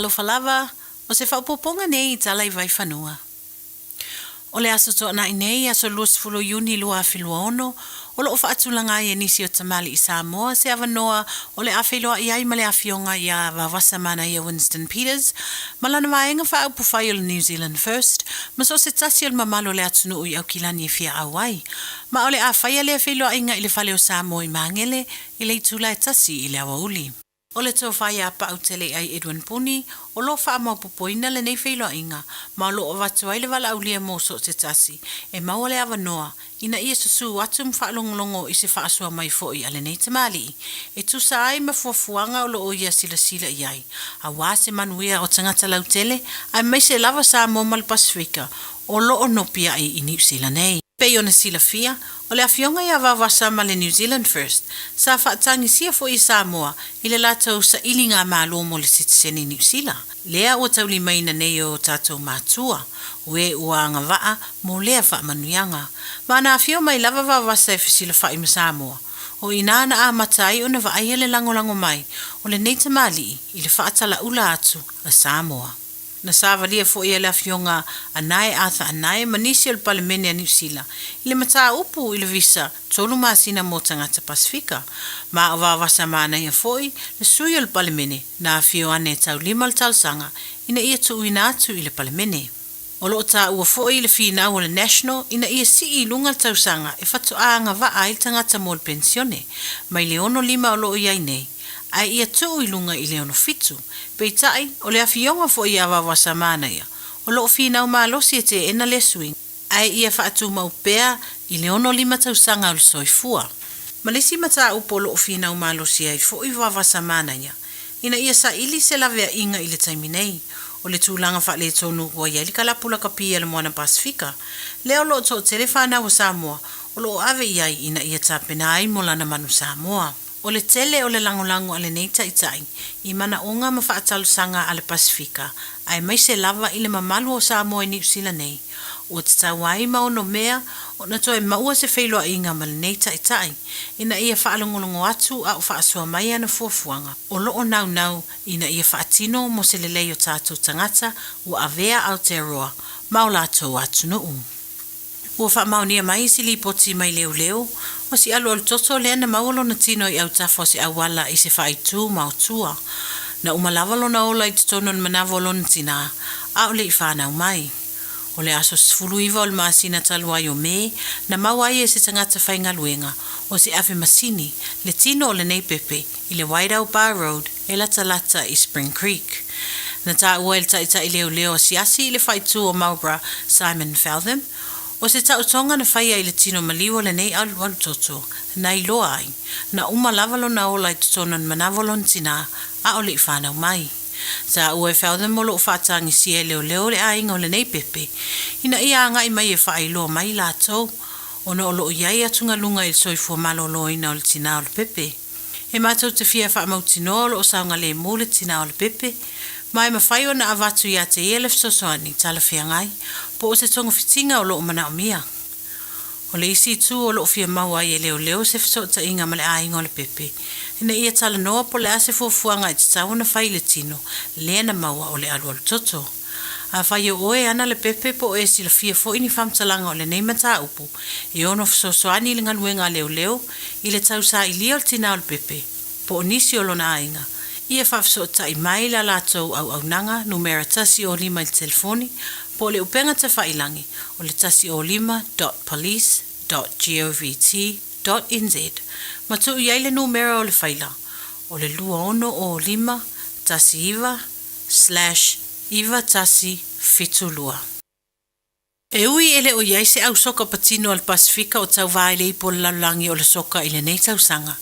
Talofa lava, o se faaopoopoga nei i tala i Vaifanua. O le Aso Toonai nei, aso 20 o Iuni 2026, o lo o faatulaga ai e nisi o tamalii Samoa se avanoa o le a feiloai ai ma le Afioga ia Vaovasa Manaia Winston Peters ma lana vaega faaupufai o le New Zealand First ma so o se tasi o le mamalu o le atunuu i Aukilani e fia auai. Ma o le a faia lea feiloaiga i le Fale o Samoa i Magele i le itula e tasi i le aoauli. O le tofa ia Pau Teleiai Edwin Puni o lo o faamaopopoina lenei feiloaiga ma o lo o avatu ai le valaaulia mo so o se tasi e maua le avanoa ina ia susū atu ma faalogologo i se faasoa mai foi a lenei tamalii e tusa ai ma fuafuaga o lo o ia silasila i ai aua se manuia o tagata lautele aemaise lava Samoa ma le Pasefika o lo o nopiai i Niu Sila nei. Pei ona silafia, o le Afioga ia Vaovasa ma le New Zealand First, sa faatagisia foi e Samoa i le latou sailiga malo mo le sitiseni Niu Sila, lea ua taulimaina nei e o tatou matua, o e ua agavaa mo lea faamanuiaga. Ma ana afio mai lava Vaovasa e fesilafai ma Samoa, o i ina na amata ai ona vaaia le lagolago mai o lenei tamalii i le faatalaula atu a Samoa. Na savalia foi e le Afioga Anae Arthur Anae ma nisi o le Palemene a Niu Sila i le mataupu i le visa tolu masina mo tagata Pasefika. Ma o Vaovasa Manaia foi le sui o le Palemene na afio ane e taulima le talosaga ina ia tuuina atu i le Palemene. O lo o taua foi i le finau o le National ina ia sii i luga le tausaga e fatoa agavaa ai le tagata mo le penisione mai le 65 o lo o i ai nei ae ia tuu i luga i le 67. Peitai, o le afioga foi ia Vaovasa Manaia, o lo o finau malosi e teena lea suiga, ae ia faatumau pea i le 65 tausaga o le soifua. Ma le isi mataupu o lo o finau malosi ai foi Vaovasa Manaia, ina ia saili se laveaiga i le taimi nei, o le tulaga faaletonu ua i ai le kalapu lakapi a le Moana Pasefika, lea o lo o toatele fanau a Samoa o lo o ave i ai ina ia tapena ai mo lana manu Samoa. O le tele o le lagolago a lenei taitai i manaoga ma faatalosaga a le Pasefika, aemaise lava i le mamalu o Samoa i Niu Sila nei, ua tatau ai ma onomea ona toe maua se feiloaiga ma lenei taitai ina ia faalogologo atu a o faasoa mai ana fuafuaga o lo o naunau ina ia faatino mo se lelei o tatou tagata ua avea Aotearoa ma o latou atunuu. Ua faamaonia mai isi lipoti mai leoleo, o si alualu toto lea na maua lona tino i autafa o se auala i se faaitu maotua. Na uma lava lona ola i totonu o le manava o lona tinā, a o le i fanau mai. O le aso 19 o le masina talu ai o Me, na maua ai e se tagata faigaluega o se ave masini le tino o lenei pepe i le Wairau Bar Road e latalata i Spring Creek. Na taua e le taitai leoleo asiasi i le faaitu o Marlborough, Simon Feltham, o se taotoga na faia i le tino maliu o lenei alualu toto, na iloa ai, na uma lava lona ola i totonu o le manava o lona tinā, a o le i fanau mai. Taua e Feltham o lo o faatagisia e leoleo le aiga o lenei pepe, ina ia agai mai e faailoa mai latou, ona o lo o i ai atugaluga i le soifua maloloina o le tinā o le pepe. E matou te fia faamautinoa o lo o saogalemu le tinā o le pepe, ma e mafai ona avatu ia te ia le fesoasoani talafeagai po o se togafitiga o lo o manaomia. O le isi itu o lo o fia maua ai e leoleo se fesootaiga ma le aiga o le pepe, ina ia talanoa po o le a se fuafuaga e tatau ona fai i le tino lea na maua o le alualu toto. Afai o oe ana le pepe po o e silafia foi ni faamatalaga o lenei mataupu e ono fesoasoani i le galuega a leoleo i le tausailia o le tinā o le pepe po o nisi o lona aiga, ia faafesootai mai la latou auaunaga numera 105 i le telefoni po o le upega tafailangi o le 105 dot police dot govt dot nz ma tuu i ai le numera o le faila o le 2605 19 slash 9172. E ui e le o i ai se au soka patino a le Pasefika o tauva i le ipu o le lalolagi o le soka i lenei tausaga,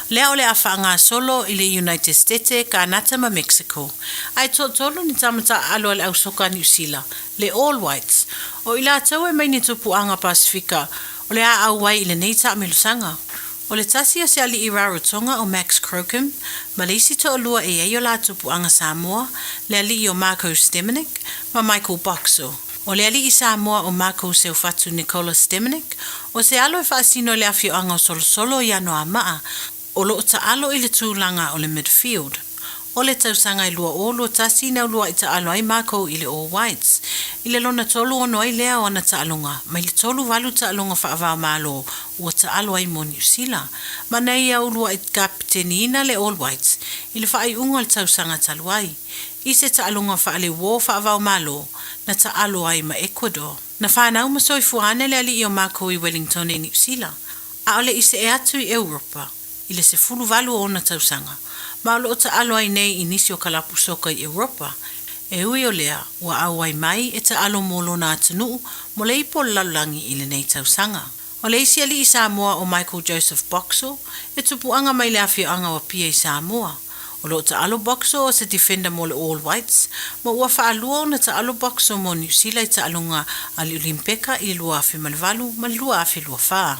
lea o le a faagasolo i le United Stete, Kanata ma Mexico. Ae toatolu ni tama taaalo a le au soka a Niu Sila, le All Whites, o i latou e mai ni tupuaga Pasefika o le a auai i lenei taamilosaga. O le tasi o se alii Rarotonga o Max Crocombe, ma le isi toalua e i ai o la tupuaga Samoa, le alii o Marko Stemenic ma Michael Boxall. O le alii Samoa o Marko Seufatu Nicola Stemenic, o se alo e faasino i le afioaga o Solosolo i Anoamaa, o lo o taalo i le tulaga o le midfield. O le tausaga e 2021 na uluaʻi taʻalo ai mākou i le All Whites. I le lona 36 ai lea o ana taʻaloga, mai le 38 taʻaloga faava-o-Malo ua taʻalo ai mo Niu Sila. Ma nei ia uluaʻi kapiteniina le All Whites i le faaiuga o le tausaga talu ai. I se taʻaloga faale-uō faava-o-Malo na taʻalo ai ma Ecuador. Na whanau ma soifua ane le aliʻi o mākou i Wellington i Niu Sila, ʻaʻole i seʻe atu i ʻEuropa i le 18 o ona tausaga, ma o loʻo taʻalo ai nei i nisi o ka lapu soka i ʻEuropa, e ui o lea ua ʻauai mai e taʻalo mo lona atunuʻu mo le ipo o le lalolagi i lenei tausaga. O le isi aliʻi Samoa ʻo Michael Joseph Boxall, e tupuʻaga mai le afioaga o Apia i Samoa. O loʻo taʻalo Boxall o se defender mo le All Whites, ma ua faalua ona taʻalo Boxall mo Niu Sila i taʻaloga a le Olimpeka i le 2008 ma le 2024.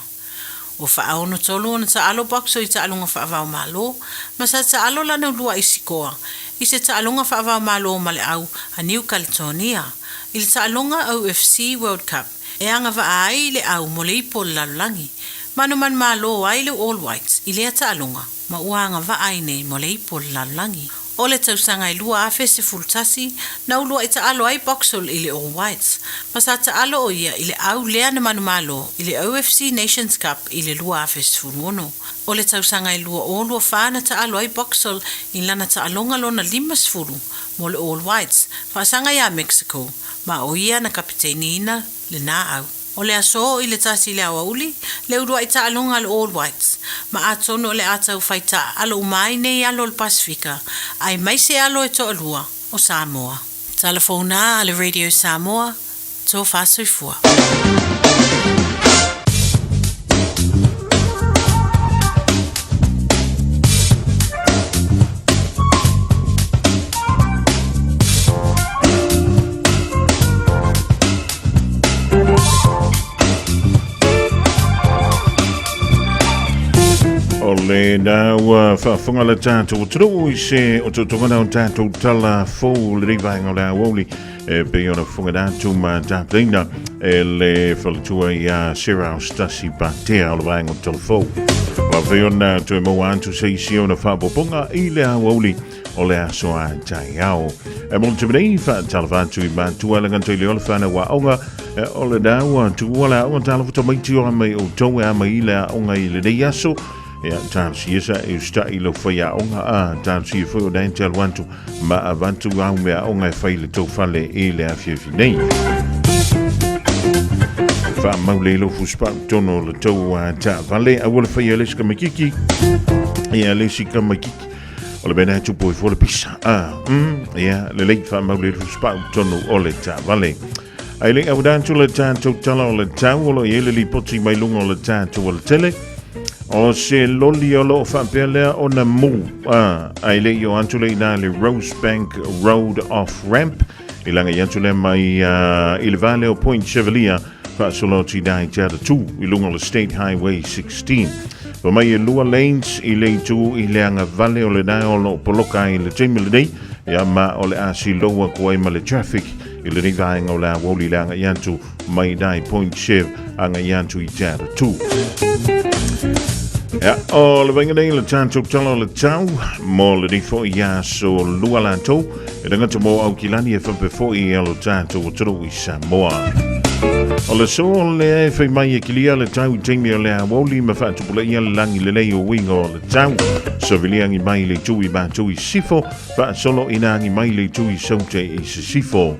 Ua faaono tolu ona taʻalo Boxall i taʻaloga faavao Malo, ma sa taʻalo lana uluaʻi sikoa i se taʻaloga faavao Malo ma le ʻau a Niu Kaletonia i le taʻaloga OFC World Cup e agavaʻa ai le ʻau mo le ipo o le lalolagi. Manumanu malo ai le All Whites i lea taʻaloga. ma ua agavaʻa ai nei mo le ipo o le lalolagi. O le tausaga e 2011, na uluaʻi taʻalo ai Boxall i le All Whites, ma sa taʻalo ʻo ia i le ʻau lea na manumalo i le OFC Nations Cup i le 2016. O le tausaga e 2024 na taʻalo ai Boxall i lana taʻaloga lona 50 mo le All Whites, faasaga iā Mexico, ma ʻo ia na kapiteiniina lenā ʻau. O le aso i le tasi i le aoauli, le uluaʻi taʻaloga a le All Whites, ma atonu o le atau fai taʻalo uma ai nei alo o le Pasifika, aemaise alo e toalua o Samoa. Tala fou nā a le Radio Samoa, Tofa Soifua. O le nā ua faafofoga le tatou atunuu i se otootoga o tatou tala fou lenei vaega o le aoauli e pei ona fofoga atu ma tapenaina e le faletua iā Sarah Austasi Patea o le vaega o tala fou. Ua pei ona toe maua atu se isi ona faaopoopoga i le aoauli o le aso a taeao. E mo te nei whaatalafa atu i mātua le nganta i le ole whanau a onga e o le nau a tua le aonga tala futa mai tio a mai o tau e a mai i le aonga i le nei aso. E a tālu si esa e usta i lau whai aonga a tālu si e whai o nei te alu atu ma avantu au me aonga e whai le tau fale i le awhiawhi nei. Wha mau le ilo fuspau tono le tau a tā vale a wala whai a leska makiki e a leska makiki O le mea lea tupu ai fua le pisa. Ah, ia, lelei faamau le fusupau tonu o le taavale. Ai le au atu le tatou tala o le tau o lo i ai le lipoti mai luga o le tatou alatele. O se loli o loo faapea lea ona mu. Ah, ai le i o atu le ina le Rosebank Road Off Ramp. I langa i atu lea mai i le vale o Point Chevalier faasolo atu i i te atatū i luga o le State Highway 16. Pa mai e lua lanes i le itu i le aga vale o le nae o loo poloka ai le taimi lenei, ia ma o le a siloua ku ai ma le traffic i lenei vaega o le aoauli le aga i atu mai i Point Chev aga i atu i te atatū. Ia, o le vaega nei le tatou tala o le tau mo lenei foi aso lua latou E le gata mo Aukilani e whampe foi i alo tātou o toro i Samoa. O le so lea e whai mai e kilia le tau i taimi o le awauli ma whaatupula ia le langi lelei o winga o le tau. Soviliangi mai le tui mātou i sifo, whaasolo inangi mai le tui saute i sisifo.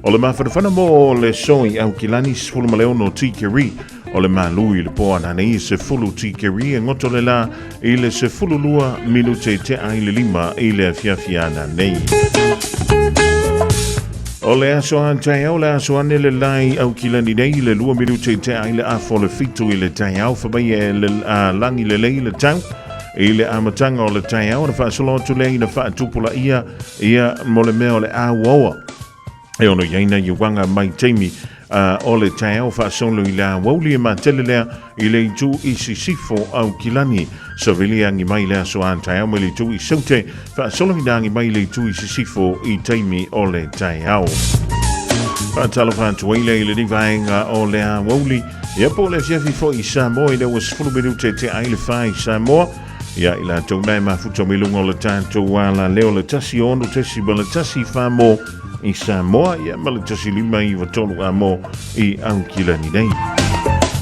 O le mawhanawhana mo le so i Aukilani sefulu ma le ono tikeri O le malu i le po anane i 10 tikeri e ngoto le la i le 12 minute te ai le lima i le afiafi anane. O le aso a taeao, le aso ane le lai au kilani nei le 2 minute te ai le afo le fitu i le taeao whamai e le a langi le lei le tau i le amatanga o le taeao na whaasolo atu lea ina whaatupula ia ia mo le mea o le āuaua. E ono iaina i wanga mai taimi o le taeao faasolo i le aoauli e matele lea i le itu i Sisifo Aukilani. Savili angi mai le aso a taeao mai le itu i Saute, faasolo ina angi mai le itu i Sisifo i taimi o le taeao. Faatalofa atu ai lea i lenei vaega o le aoauli. Ia po o le afiafi foi i Samoa i le ua 10 minute te ai le whā i Samoa. Ia i latou na e mafuta mai luga o le tatou alaleo le 16.1 mo i Samoa, ia ma le 159 a mo i Aukilani nei.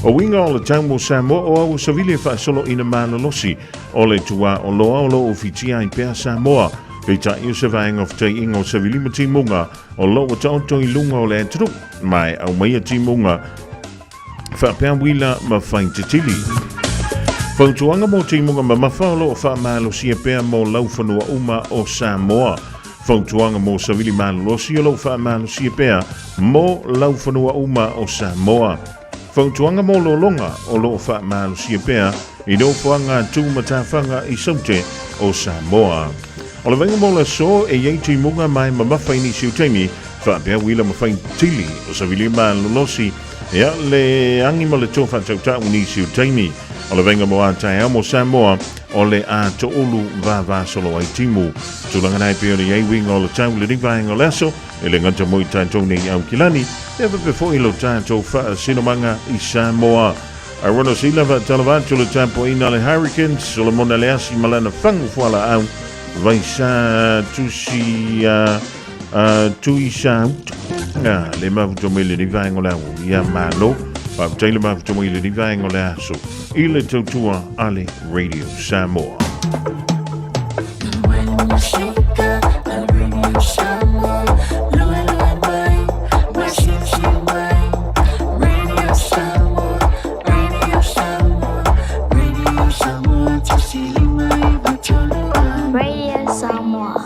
O uiga o le tau mo Samoa o au savili e faasolo ina malolosi o le tuā o loa o lo o fitia ai pea Samoa. Peitai o se vaega o fetaiiga o savili ma timuga o lo o taoto i luga o le atunuu, ma e aumaia timuga faapea uila ma faitetili. Fautuaga mo timuga mamafa o lo o faamalosia pea mo laufanua uma o Samoa. Fautuaga mo savili malolosi o lo o faamalosia pea mo laufanua uma o Samoa. Fautuaga mo lologa o lo o faamalosia pea i nofoaga tumatafaga i Saute o Samoa. O le vaaiga mo le aso e i ai timuga ma e mamafa i nisi o taimi, faapea uila ma faitili o savili malolosi ia le agi ma le tofa tautau i nisi o taimi. O le vaaiga mo a taeao mo Samoa, o le a toulu vavasolo ai timu. Tulaga na e pei ona i ai uiga o le tau i lenei vaega o le aso, e le gata mo i tatou nei i Aukilani, ia faapea foi lo tatou faasinomaga i Samoa. Arono sila faatalava atu le tapuaiga a le Hurricanes, Solomona Leasi ma lana fagu fualaau, Vaisa Tusi Tuisauta. Le mafuta mai lenei vaega o le aso. Ia malo. Faafetai le mafuta mai lenei vaega o le aso i le tautua a le Radio Samoa. Radio Samoa.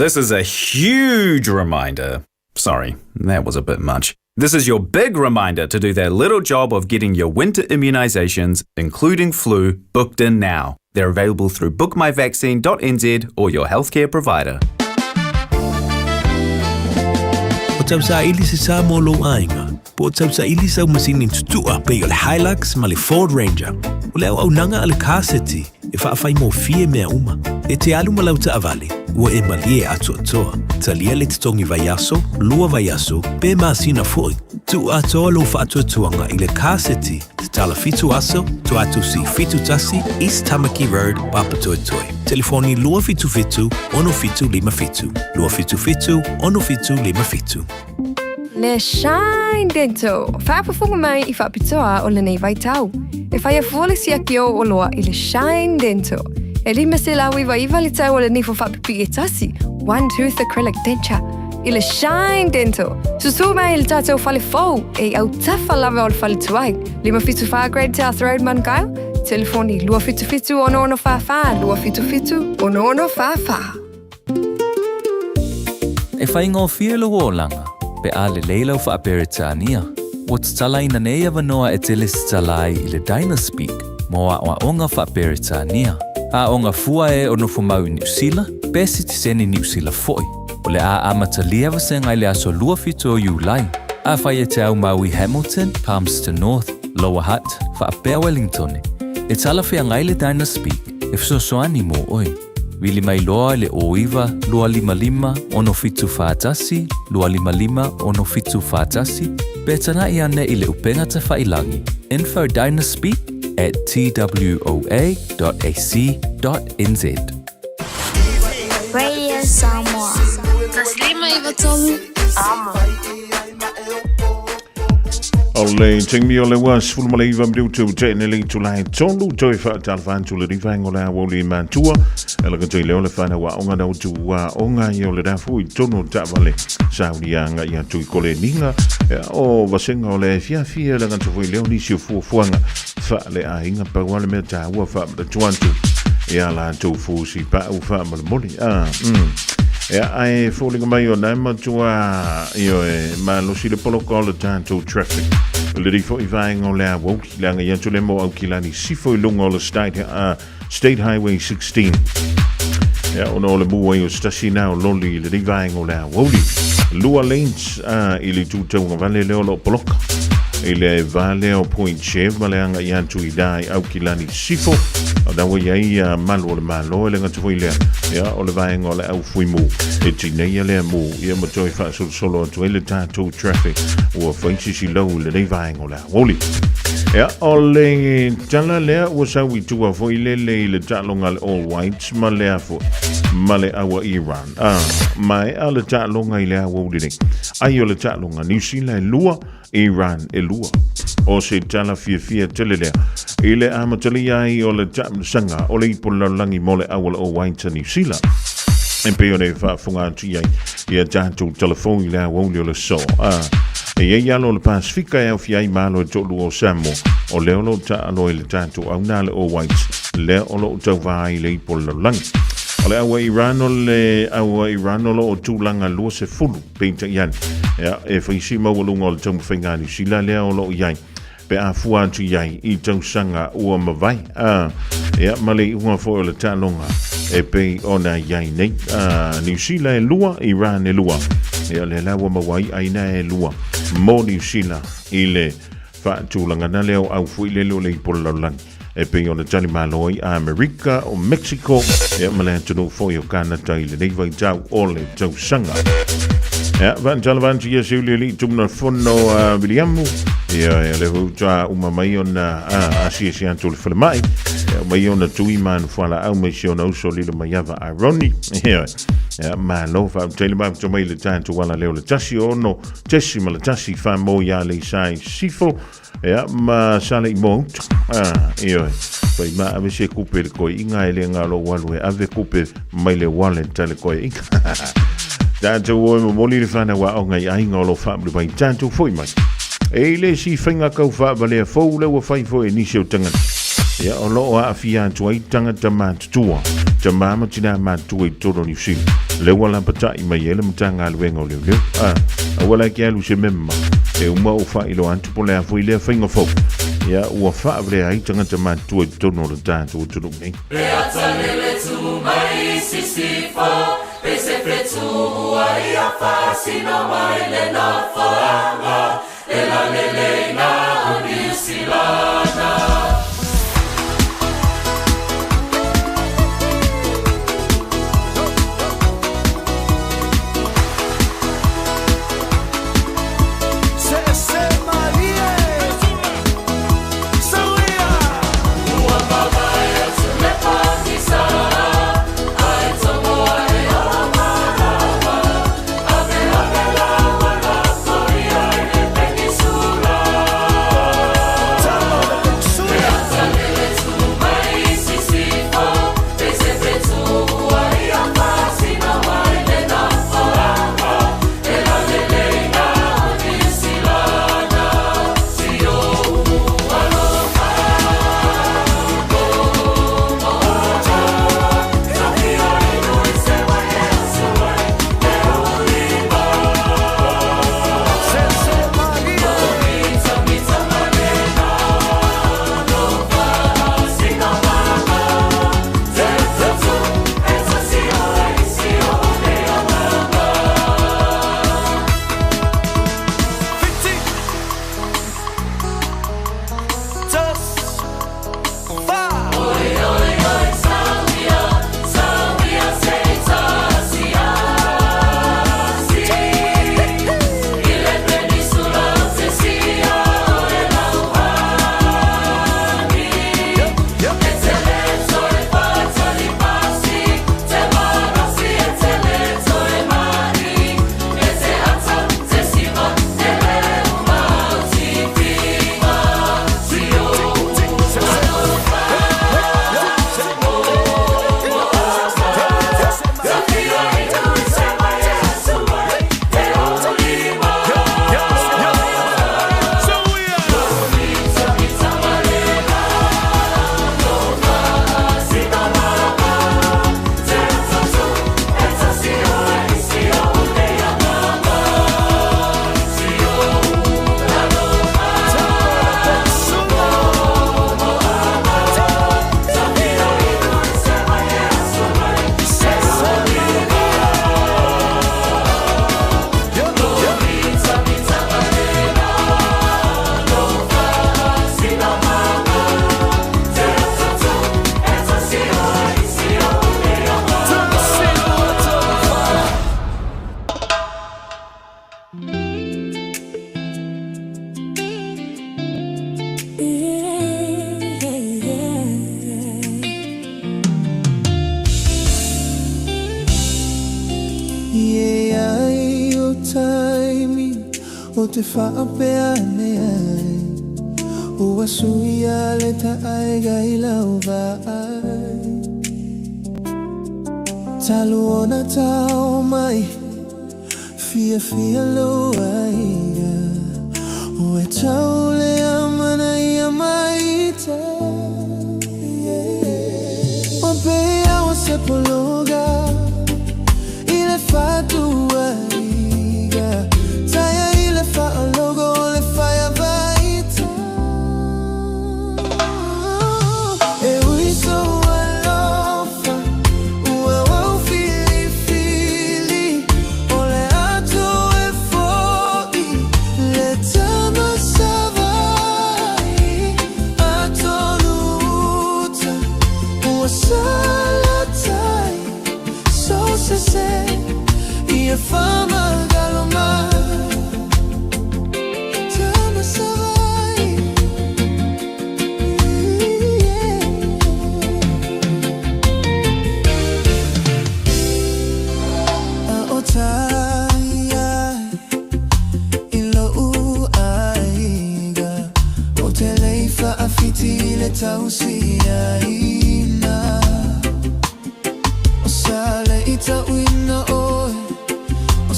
This is a huge reminder. Sorry, that was a bit much. This is your big reminder to do that little job of getting your winter immunisations, including flu, booked in now. They're available through bookmyvaccine.nz or your healthcare provider. O tausaili se sa mo lou aiga, po o tausaili sau masini tutua pei o le Hilux ma le Ford Ranger. O le auaunaga a le Car City e faafaigofie mea uma. E te alu ma lau taavale, ua e malie atoatoa. Talia le totogi vaiaso, lua vaiaso, pe masina foi. Tuu atoa lou faatuatuaga i le Car City, tatala fitu aso, Toatusi 71, East Tamaki Road, Papatoetoe. Telefoni 277 6757, 277 6757. Le Shine Dental, faafofoga mai i faapitoa o lenei vaitau. E faia fua le siaki o oloa i le Shine Dental. E 599 le tau o le nifo faapipii e tasi, one tooth acrylic denture, i le Shine Dental. Susū mai i le tātou fale fou e i autafa lava o le fale tuai. 574 Great South Road, Manukau. Telefoni 277 6644 277 6644. E faigofie lou olaga pe a lelei lau Faa-Peretania. Ua tatalaina nei avanoa e te lesitala ai i le Dynaspeak mo aoaoga Faa-Peretania. Aoga fua e o nofomau i Niusila pe sitiseni Niusila foi. O le a amatalia vasega i le aso 27 o Iulai. Afai e te aumau i Hamilton, Palmerston North, Lower Hutt, faapea Wellingtone, e talafeagai le Dynaspeak e fesoasoani mo oe. Vili mai loa i le 09 255 6741 255 6741 pe tanaʻi ane i le upega tafailangi info dynaspeak at twoa.ac.nz. Radio Samoa. 153 Amo. O le taimi o le ua 19 minutu tene le itula e tolu toe whaatalafa atu le riwhaenga o le awauli i Matua. E laka toi leo le whanau a onga na utu ua onga i o le rafu i tono taavale sauni anga i atu i kole ninga. E o vasenga o le fiafia le ngata foi leo nisi o fuafuaga wha le aiga pau a le mea tāua wha atu e a latou fusi pa'u faamolemole a Ea ae foliga mai o nai matua ioe malosi le poloka o le tatou traffic le rifo i vaega o le awoki leaga i atu le mo Aukilani sifo i luga o le State, State Highway 16 Ea ona o le mua i o se tasi na o loli i le vaega o le awouli lua lanes i le tūtauga vale lea o lo poloka i le va lea o Point Chev ma le aga i atu i la i Aukilani Sifo o na ua i ai malu o le Malo e le gata foi lea ia o le vaega o le au fuimu e tineia lea mu ia ma toe faasolosolo atu ai le tatou traffic ua fai sisi lau i lenei vaega o le aoauli. Ia, o le tala lea ua sau i tua foi lele i le taaloga a le All Whites ma le a foi ma le aua Iran. Ah, maea le taaloga i le aoauli nei. Ai o le taaloga Niu Sila e lua, Iran e lua. O se tala fiafia tele lea i le amatalia ai o le taamilosaga o le ipu lalolagi mo le auala o Whites a Niu Sila. E pei ona e faafofoga atu i ai ia tatou telefoni i le aoauli o le aso. A, e i ai alo o le Pasifika e aofia ai ma alo e toalua o Samoa, o lea o lo o taalo ai le tatou auna a le All Whites, lea o lo o tauva ai i le ipu o le lalolagi. O le aua Iran o le aua Iran o lo o tulaga 20, peitai ane, ia, e fai si maualuga o le taumafaiga a Niu Sila lea o lo o i ai, pe a fua atu i ai i tausaga ua mavae, a, ia, ma le iuga foi o le taaloga e pei ona i ai nei. A, Niu Sila e lua, Iran e lua. Ia, lea la ua maua ai aina e lua mo Niu Sila i le faatulagana lea o au foi lele o le ipu o le lalolagi e pei ona tali malo ai a Amerika, o Mexico, ia ma le atunuu foi o Kanata i lenei vaitau o le tausaga. Ia, vaatalavantu ia se uli alii tumuna fono a Viliamu. Ia, ia le huta uma mai ona a asiasi atu le falemai. Ia, mai ona tui manu whala au mai si ona uso lilo mai ava a Roni. Ia, ia, malo whautele mafuta mai le tātu wala leo le tasi ono, tesi ma le tasi wha mo ia le isai sifo. Ia, ma sa le i mouta. Ah, ioe. Fai ma ave se kupe le koe inga e le ngā lo walu e ave kupe mai le wallet ta le koe inga. Tātou oe momoli le whanau a onga i ainga o lo whaamuri mai tātou foi mai. E i le si whainga kau whaavalea fou le ua whai foi e nisi o tangata. Ia, o loo aafia atu ai tangata mātutua. Ta mama tina mātua i toro Niu Sila. Lea ua lapatai mai ai le Matagaluega o Leoleo. A, aua la e te alu i se mea mama, e uma ou faailoa atu po o le a foi lea faiga fou, ia, ua faavalea ai tagata matutua i totonu o le tatou atunuu nei. Ie ai o taimi o te faapea ane ai Ua suia le taaiga i lau vaai Talu ona tau mai fiafia lou aiga Ua tau le amanaia mai yeah. O pei ua se pologa i le fatuaiga Taia i le faalogo o le faiavaita E ui sou alofa ua ou filifili O le atu e fo'i le tama Savai'i Atonu uta ua salatai So sese ia famagalo mai Tama Savai'i yeah. A o tai ai i lou aiga O te lei faafiti i le tausiaina O sa le i tauina oe O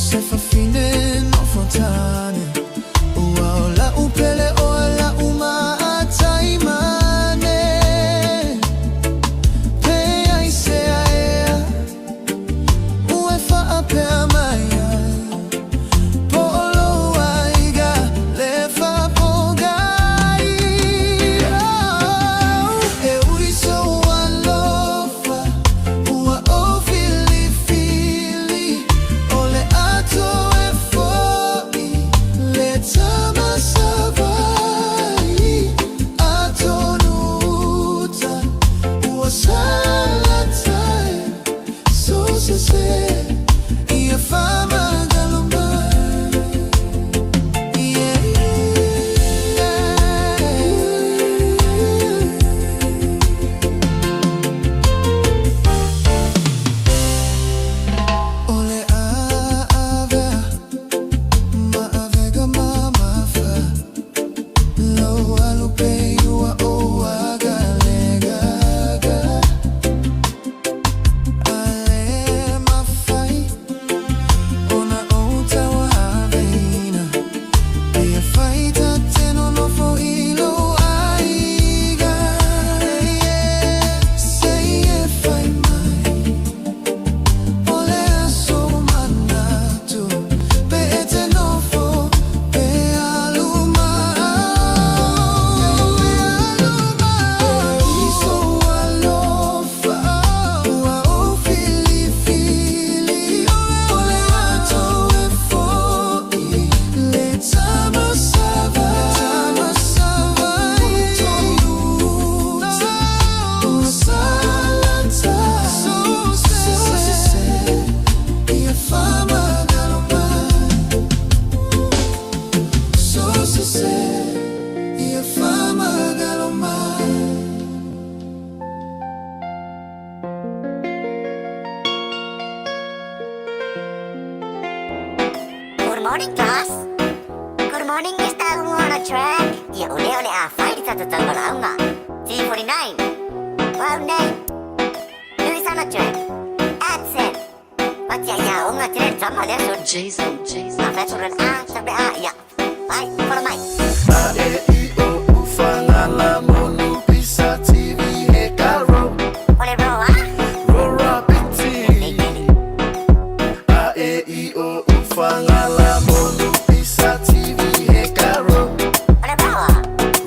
Morning, class. Good morning, Mr. Umu on a track. Ia o lea o le a fai le tatou taumalaoga. T49. Wow name. Louis on a track. Accent. Watia ia onga tele le tama lea son. Jason, Jason. A fai atu a, tape a, ia. Vai, follow mai. A E I O U Fagala Monu Pisa TV he ka ro. O le ro a? Ro ra piti. A E I O U Fagala Monu Pisa TV he ka ro. O le ro a?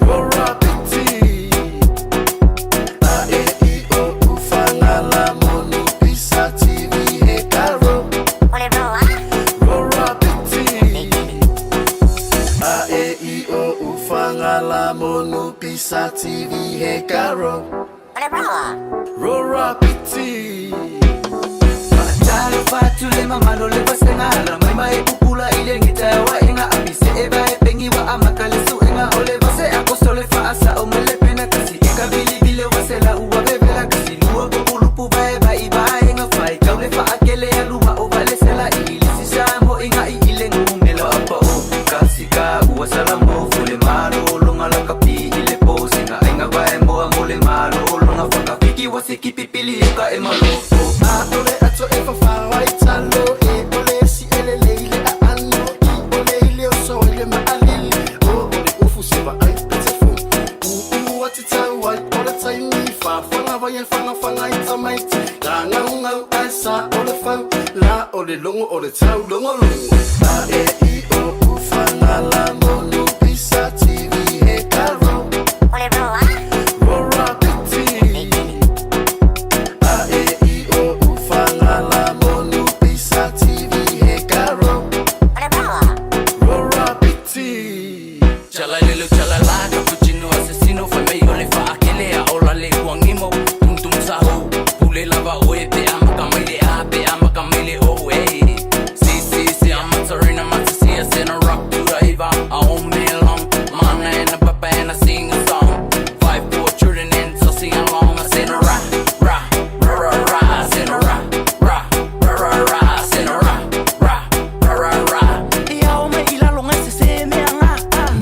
Ro ra piti. A E I O U Fagala Monu Pisa TV he ka ro. O le ro a? Ro ra piti. A E I O U Fagala Monu Pisa TV he ka ro. O le ro a? Ro ra piti. Talo fatu le mamalo le vasenga la mai mai pupula ile ngita wa inga apise e ba e pengi wa amaka le suenga ole vase akosole fa asa o mele pena kasi e ka bili bile wasela uwa bebela kasi lua bubulupu ba e ba i ba inga fai kaule fa akele ya luwa o vale sela ili sisa mo inga i ile ngumela apa o kasi ka uwa salamo fule malo longa la kapi ile po singa inga ba e moa mole malo longa faka fiki wase kipipili e ka e malo A ole ato e fafa ai talo e ole si ele le ile a ano i ole ile o so ile ma alili o ole ufu se va ai pete fu u u ati tau ai ole tai mi fa fanga vai fanga fanga ai tamaiti la ngau ngau ai sa ole fau la ole longo ole tau longo longo A E I O U Fagala Monu Pisa TV he ka ro. O le ro a? Ro ra piti. A E I O U Fagala Monu Pisa TV he ka ro. O le ro a? Ro ra piti. Chala lelo chala la cappuccino assassino fai mai ole fa akele a ola le uangimo tum tum sahu pule lava oe pe amaka mai le a pe amaka mai le o e si si si I'm a matasi a sena rock to the iva a o me long mana and a papa and I sing a song 5 4 children and so sing along I sena ra ra ra ra ra I sena ra ra ra ra ra I sena ra ra ra ra ra Ia o mai ilalo ngai se se mea ngā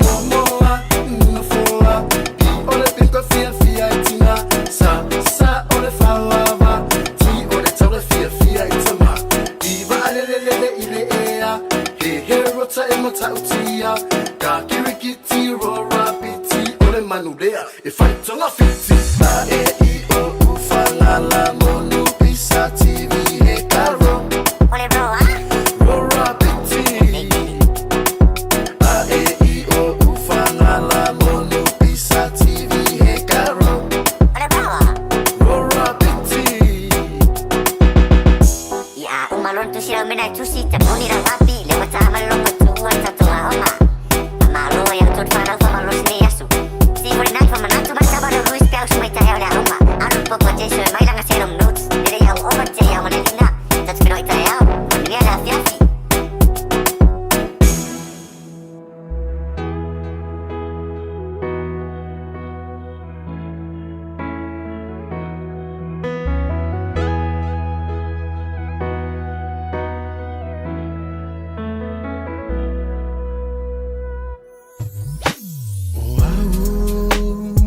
Momoa, nufoa, i ole pinto fia fia i tina Sa, sa ole fauava, ti ole taule fia fia i tama I va alelelele i le ea, he he rota e mata utia Ka kiriki ti ro rapiti, ole manulea e whaitonga fiti A E I O U Fagala Monu Pisa TV he ka ro. O le ro a? Ro rapiti. A E I O U Fagala Monu Pisa TV he ka ro. O le ro a? Ro rapiti. Ia umalon tu sira mena tusi te moni ra wapi le wata malongo tu wa tato a oma. Malo ia tu whanau fa malo sine yasu. Si hori nai fa manatu mai taba ro Luis Pau sumai ta heo le a oma. Anu poko Jason mai langa se notes. Lere iau oma te iau mane lina. Tatu pino i ta eau. Manuia le afiafi.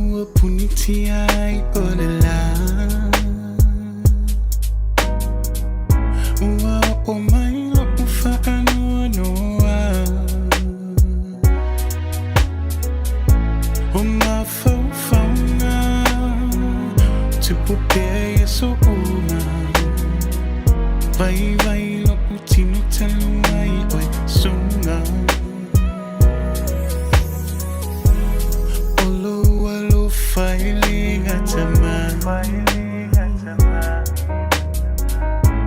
Ua puniti ai o le la Ua o mai lo ufa anua noa O mafaufauna Tupu pea ia so uma Vai vai lo utino talu ai oe sunga Olo alo failinga tama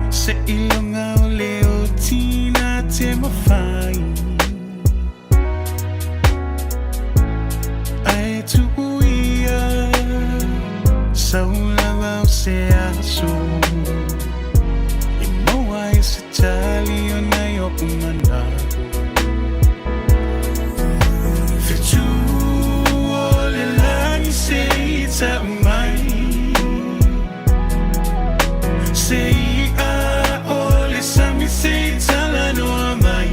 Se ilonga o le o tina te mawhai Ai tuku ia Saulava o se aso I moa i se tali o nei o umana Fetu o le lani se i tau mai Se i a o le sami se i tala noa mai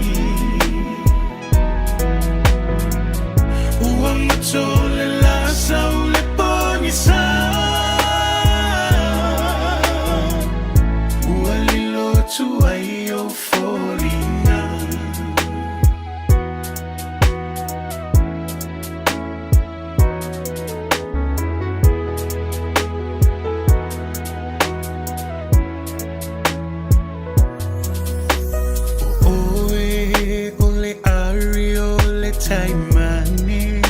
taimane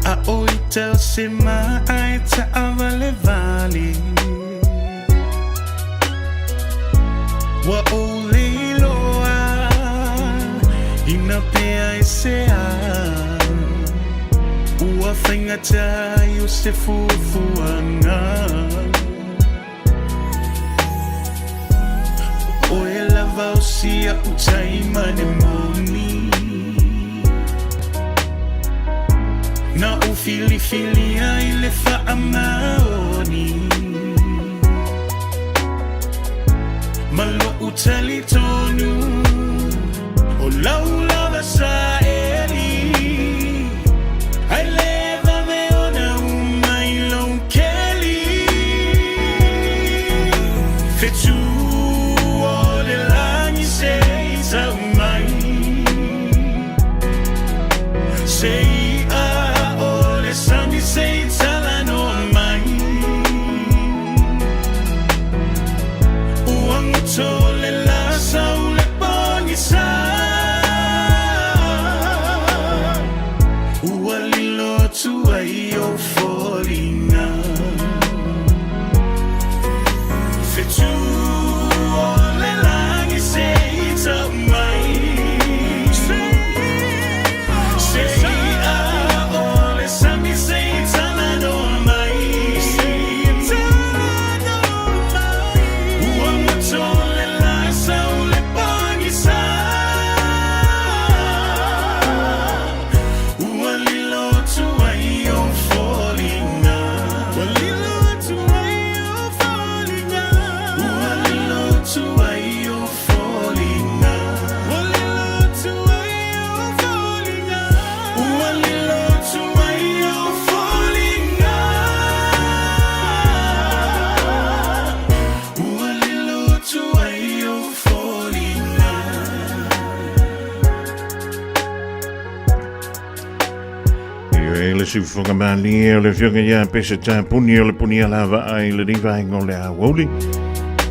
A o i tau se maa e taʻavalevale Ua ou leiloa ina pea e sea Ua faigata ai o se fuafuaga O oe lava o si a'u taimane moni Na ou filifilia i le faamaoni Ma lo'u talitonu O lau lava saeli Ai le vave ona uma i lou keli Fetu o le lagi se i tau mai Se i'a o le sami se i talanoa mai Ua goto le lasa o le pogisa Ua lilo atu ai ou foliga Fetu o le lagi se i tau mai Se i'a o le sami se i talanoa mai Ua goto le lasa o le pogisa Ua lilo atu ai ou foliga Ua lilo atu ai ou foliga Ua lilo atu ai ou foliga Ua lilo atu ai ou foliga Ua lilo atu ai ou foliga Ua lilo atu ai ou foliga Ioe le siufoga malie o le afioga ia Pese Tapuni o le puni ala vaa i lenei vaega o le aoauli.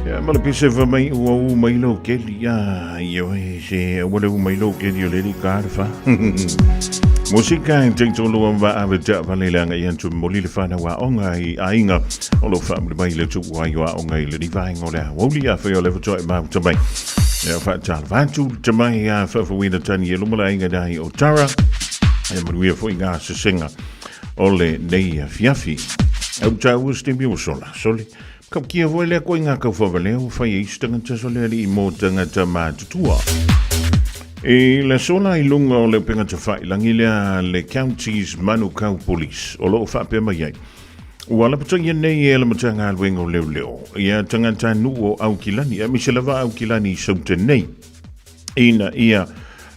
Ia ma le pese fa mai ua u mai lou keli ia ioe se aua le u mai lou keli o le li ka le fa. Musika e teitolu am va ave ta vale le anga ian tu moli le whanau a onga i ainga o lo whaamuri mai le tu ai o a onga i lenei vaega o le aoauli a whai o le whatoa e mau tamai. Ia whaatala vātu te mai a whawhawina tani e lumala inga dai o Tara. E manuia foi ngā sesenga o le nei fiafi. Au tāua stemi o sola, sole. Kau kia foi lea koe ngā kau whawalea o whai e tangata sole ali i mō tangata mātutua. E le sola i lunga o le upenga te whailangi lea le Counties Manukau Police o loo whaapea mai ai. Ua lapataia nei e le Matagaluega o Leoleo ia tagata nuu o Aukilani, aemaise lava Aukilani i Saute nei, ina ia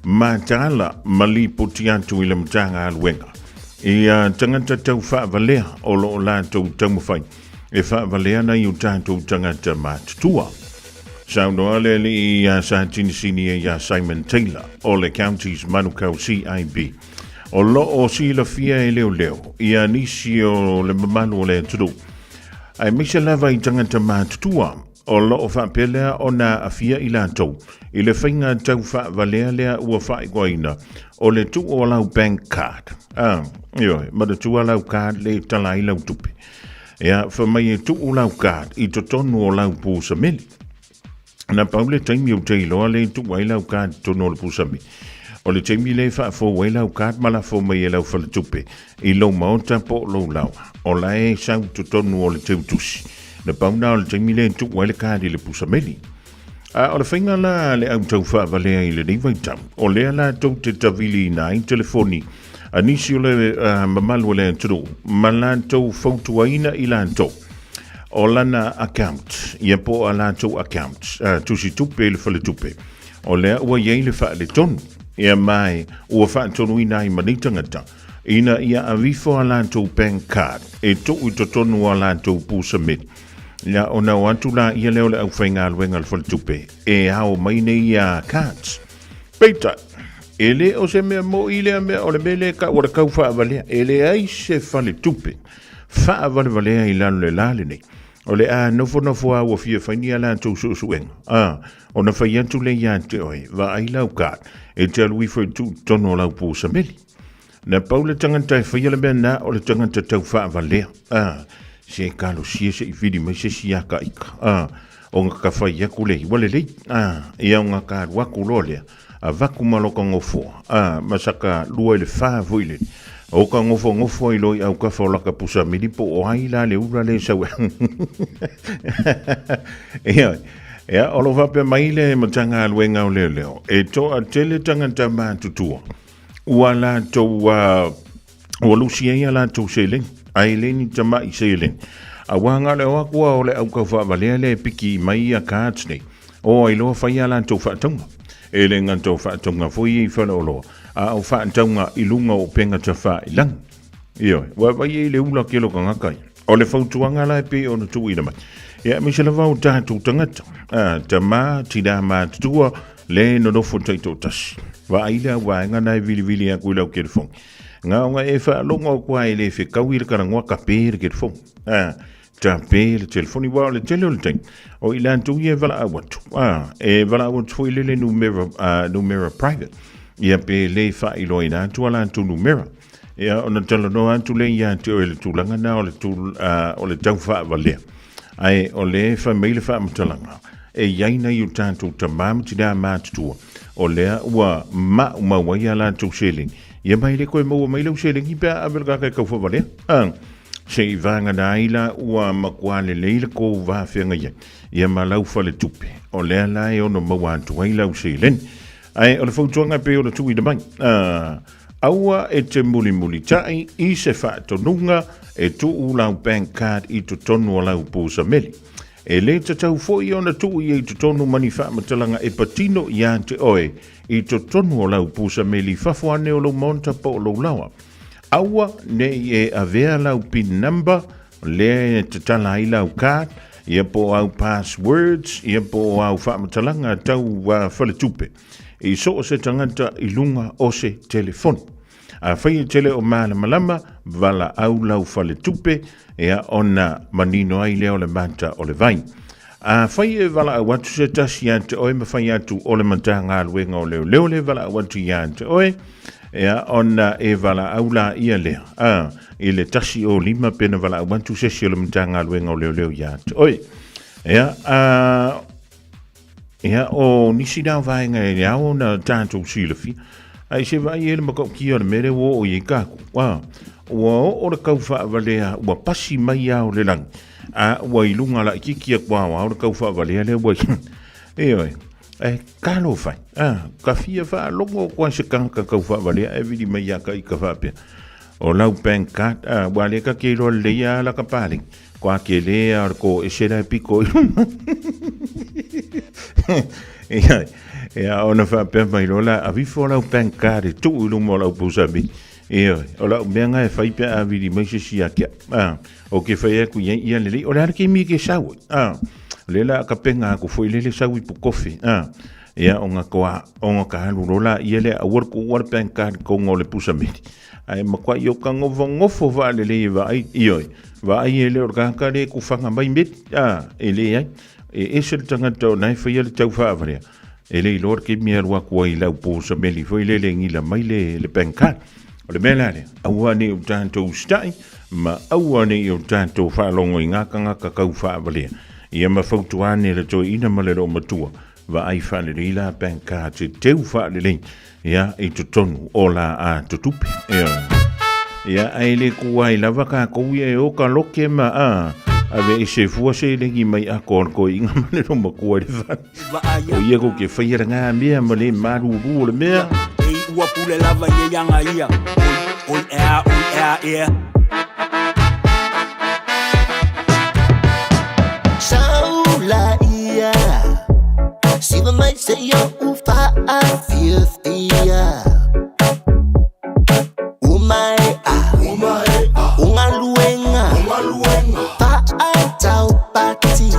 mataala ma lipoti atu i le Matagaluega ia tagata tau faavalea o lo o latou taumafai e faavalea nai o tatou tagata matutua. Saunoa le alii ia Satinisini ia Simon Taylor o le Counties Manukau CIB. O lo o silafia e leoleo ia nisi o le mamalu o le atunuu, aemaise lava i tagata matutua o lo o faapea lea ona aafia i latou i le faiga tau faavalea lea ua faaigoaina o le tuu o lau bank card. Ah, ioe, manatua lau card le tala ai lau tupe. Ia, fai mai e tuu lau card i totonu o lau pusameli. Na pau le taimi ou te iloa le tuu ai lau card i totonu o le pusami. O le taimi le faafou ai lau card ma lafo mai e lau faletupe i lou maota po o lou laoa. O la e sau i totonu o le teutusi. Na pau na o le taimi le tuu ai le card i le pusameli. A o le faiga la a le au taufaavalea i lenei vaitau, o lea latou te taviliina ai telefoni a nisi o le mamalu o le atunuu ma latou fautuaina i latou o lana account, ia po o a latou account, tusi tupe i le faletupe, o lea ua i ai le faaletonu, ia ma ua faatonuina ai ma nei tagata ina ia aveifo a latou bank card e tuu i totonu o a latou pusameli. Ia ona o atu la ia lea o le aufaigaluega a le faletupe e ao mai nei ia cards. Peitai, e le o se mea mo'i lea mea o le mea lea e tau o le kau faavalea. E leai se faletupe faavalevalea i lalo le la lenei. O le a nofonofo lava ua fia fai ni a latou suesuega, a, ona fai atu lea ia te oe, Vaai lau card, e te alu ifo e tuu i totonu o lau pusameli. Na pau le tagata e faia le mea na o le tagata tau faavalea. A, se kalosia se i vili mai se isi ia ka ika. A, o nga ka fai aku le, ua lelei. A, ia o nga ka alu aku loa lea. A vaku ma loka ngofoa. A, ma saka lua i le fa foi le. O ka ngofo ngofo i loi au kafa o laka pusa mili po o ai la le ula le sau. Ia, ia, o lo faapea mai le Matagaluega o Leoleo, e toa tele tagata matutua. Ua latou ua lusi ai a latou seleni, ae le ni tama'i seleni. Auā na o le o atu a o le au taufaavalea lea e piki mai ia cards nei, o ai loa fai a latou faatauga. E le gata o faatauga foi ia i faleoloa, a o faatauga i luga o upega tafailagi. Ioe, ua vaai ai i le ula kelo tagata ia. O le fautuaga la e pei ona tuuina mai, ia aemaise lava o tatou tagata, a, tamā, tinā matutua, le nonofo taitoatasi. Vaai le au vaega na e vilivili aku i lau telefoni. Nga ona e faalogo aku lava e le fekaui le kalagoa tape le telefoni. A, tape le telefoni wa o le tele o le taimi. O i latou ia e valaau atu. A, e valaau atu foi lele numera, numera private. Ia pe le faailoaina atu a latou numera. Ia ona talanoa atu lea ia te oe le tulaga na o le, tu, o le tau faavalea. Ae o le fai mai le faamatalaga, e i ai nai o tatou tamā ma tinā matutua, o lea ua maumau ai a latou seleni. Ia ma e le toe maua mai lau seleni pe a ave le tagata e tau faavalea. A, se i vagana ai la ua matua lelei le kou va feagai ai, ia ma lau faletupe, o lea la e ono maua atu ai lau seleni. Ae o le fautuaga e pei ona tuuina mai, a, Aua e te mulimulitai i se faatonuga e tuu lau bank card i totonu o lau pusameli. E lē tatau foi ona tuu ia i totonu ma ni faamatalaga e patino iā te oe i totonu o lau pusameli i fafo ane o lou maota po o lou laoa. Aua ne i e avea lau pin number lea e tatala ai lau card, ia po o au passwords, ia po o au faamatalaga tau faletupe. I so o se tagata i luga o se telefoni. Afai e tele o malamalama, valaau lau faletupe, ia ona manino ai lea o le mata o le vai. Afai e valaau atu se tasi ia te oe ma fai atu o le Matagaluega o Leoleo le valaau atu ia te oe, ia ona e valaau la ia lea, a, i le 105 pe na valaau atu se isi o le Matagaluega o Leoleo ia te oe. Ia, a, Ia, o nisi nā vaega e le ao ona tatou silafia, ae se vaai e le matautia o le mea lea ua oo i ai kākou. A, ua oo le kau faavalea, ua pasi mai ao le lagi, a ua i luga laitiiti atu ao ao le kau faavalea lea ua Ioe, e talofa e, a, ka fia faalogo atu lava i se tagata kau faavalea ae vili mai ia ka ika faapea, o lau bank card, a, ua le ta te iloa lelei lava la ka paleni. Ko ake le a o ko ese la e piko i luma. Ia, ia ona faapea mai loa la, avifo lau bank card e tuu i luma o lau pusami. Ia, o lau mea nga e fai pe a vili mai se si ake. Ah, o ke fai aku ia, ia lelei, o le ala ke mi ke sau. Ah, le la ka penga aku foi lele sau i pukofi. Ah, ia o nga koa, o nga ka alu lola, ia le aua le kuua le bank card konga o le pusameli. Ae makuai o ka ngofongofo faalelei e vaai, ioe, vaai e le o le tagata lea e kufaga mai meli, a, e leai, e ese le tagata o na e faia le tau faavalea, e le iloa le taimi e alu atu ai i lau posa meli foi lele e gila mai le, le bank card. O le mea la lea, aua ne i o tatou usitai, ma aua ne i o tatou faalogo i ngā tagata tau faavalea. Ia ma fautua ane le toeaina ma le loomatua, Vaai faalelei la bank card e teu faalelei ia i totonu o la a tutupe. Ia, ia ai le kuai lava kākou ia e o ka loke ma a ave i se fua se lengi mai a ko ko inga ma le roma kua le fale. O ia ko ke whai ara ngā mea ma le maruru o le mea. E i ua pule lava i e ianga ia. Oi, oi ea, oi ea, ea. Saula ia Siva mai se ia u faafiafia Umaea Ungaluenga Faataupati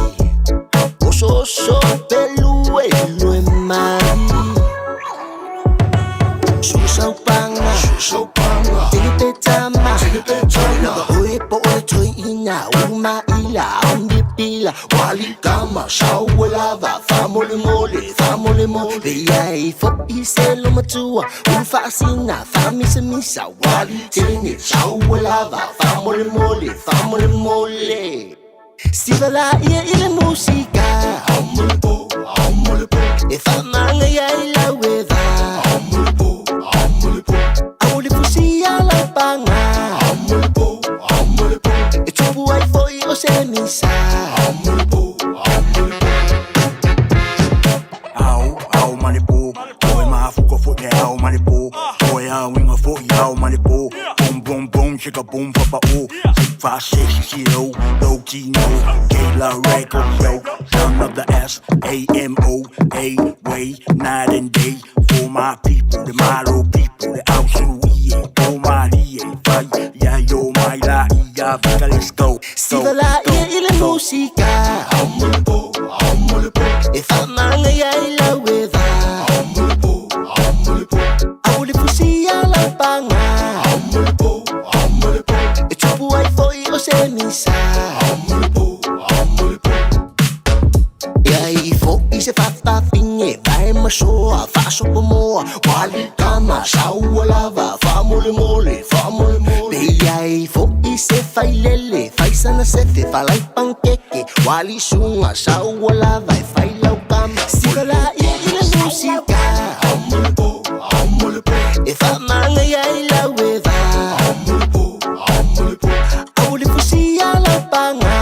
Osooso peluelue mai Susaupanga Tinipetama Lava oe po o le toeina Uma ila pila. Wali kama sau e lava faamolemole faamolemole iai foʻi se lo matua ulufaasina faamisamisa wali tene sau e lava faamolemole faamolemole siva laia i le musika e faamaga ia i lau e va ao le fusia laupaga e tupu ai foʻi o se misa. Ao, ao malepo, Oi mafuko fo le ao malepo, Oi ao inga fo i ao malepo, Boom boom boom chicka boom papa o, 6 5 6 0 low G no, K la record yo, son of the S A M O A way night and day for my people, the Malo people, the Ausu E O my D A fight, yeah yo my la E ya vika let's go. Siva laia i le musika e faamaga ia i lau e va ao le fusia laupaga e tupu ai foʻi o se misa ia i foʻi se fafafine vae masoa faasopomoa wali kama saua lava faamolemole faamolemole peiai foʻi se failele faisana sefe falai pankeke wali suga saua lava e failau kama siva laia i le musika e faamaga ia i lau e va ao le fusia laupaga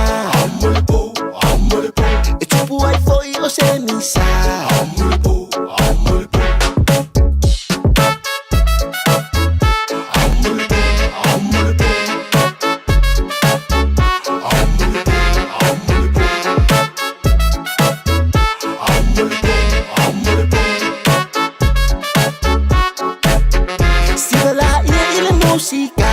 e tupu ai foʻi o se misa. Siva laia i le musika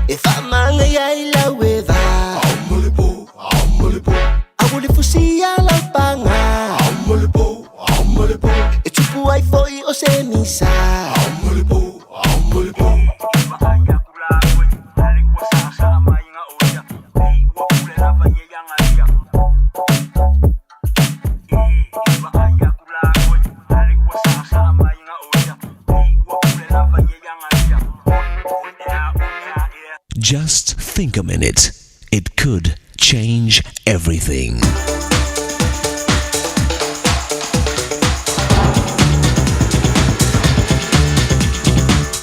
e faamaga ia i lau e va ao le fusia laupaga e tupu ai foʻi o se misa. Just think a minute. It could change everything.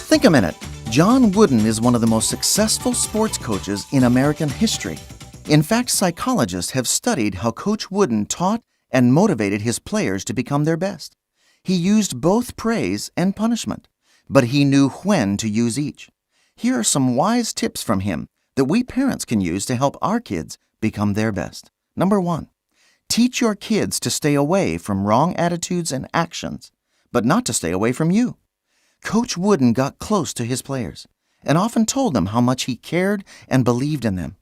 Think a minute. John Wooden is one of the most successful sports coaches in American history. In fact, psychologists have studied how Coach Wooden taught and motivated his players to become their best. He used both praise and punishment, but he knew when to use each. Here are some wise tips from him that we parents can use to help our kids become their best. Number one, teach your kids to stay away from wrong attitudes and actions, but not to stay away from you. Coach Wooden got close to his players and often told them how much he cared and believed in them.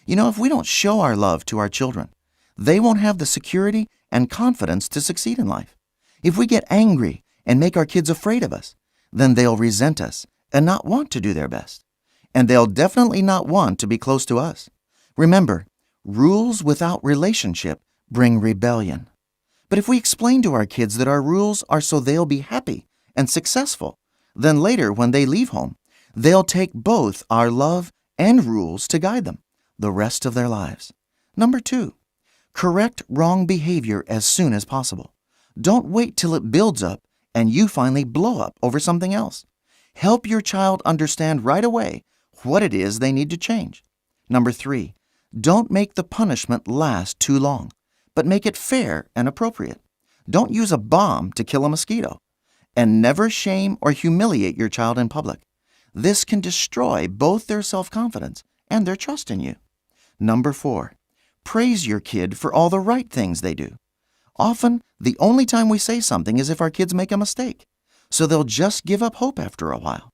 You know, if we don't show our love to our children, they won't have the security and confidence to succeed in life. If we get angry and make our kids afraid of us, then they'll resent us and not want to do their best. And they'll definitely not want to be close to us. Remember, rules without relationship bring rebellion. But if we explain to our kids that our rules are so they'll be happy and successful, then later when they leave home, they'll take both our love and rules to guide them the rest of their lives. Number two, correct wrong behavior as soon as possible. Don't wait till it builds up and you finally blow up over something else. Help your child understand right away what it is they need to change. Number three, don't make the punishment last too long, but make it fair and appropriate. Don't use a bomb to kill a mosquito. And never shame or humiliate your child in public. This can destroy both their self confidence and their trust in you. Number four, praise your kid for all the right things they do. Often, the only time we say something is if our kids make a mistake, so they'll just give up hope after a while.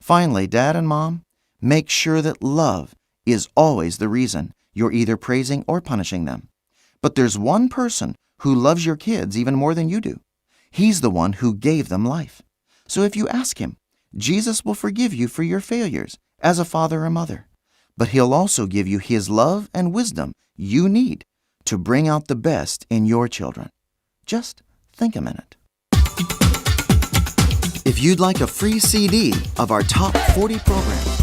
Finally, dad and mom, make sure that love is always the reason you're either praising or punishing them. But there's one person who loves your kids even more than you do. He's the one who gave them life. So if you ask him, Jesus will forgive you for your failures as a father or mother. but He'll also give you His love and wisdom you need to bring out the best in your children. Just think a minute. If you'd like a free CD of our top 40 programs,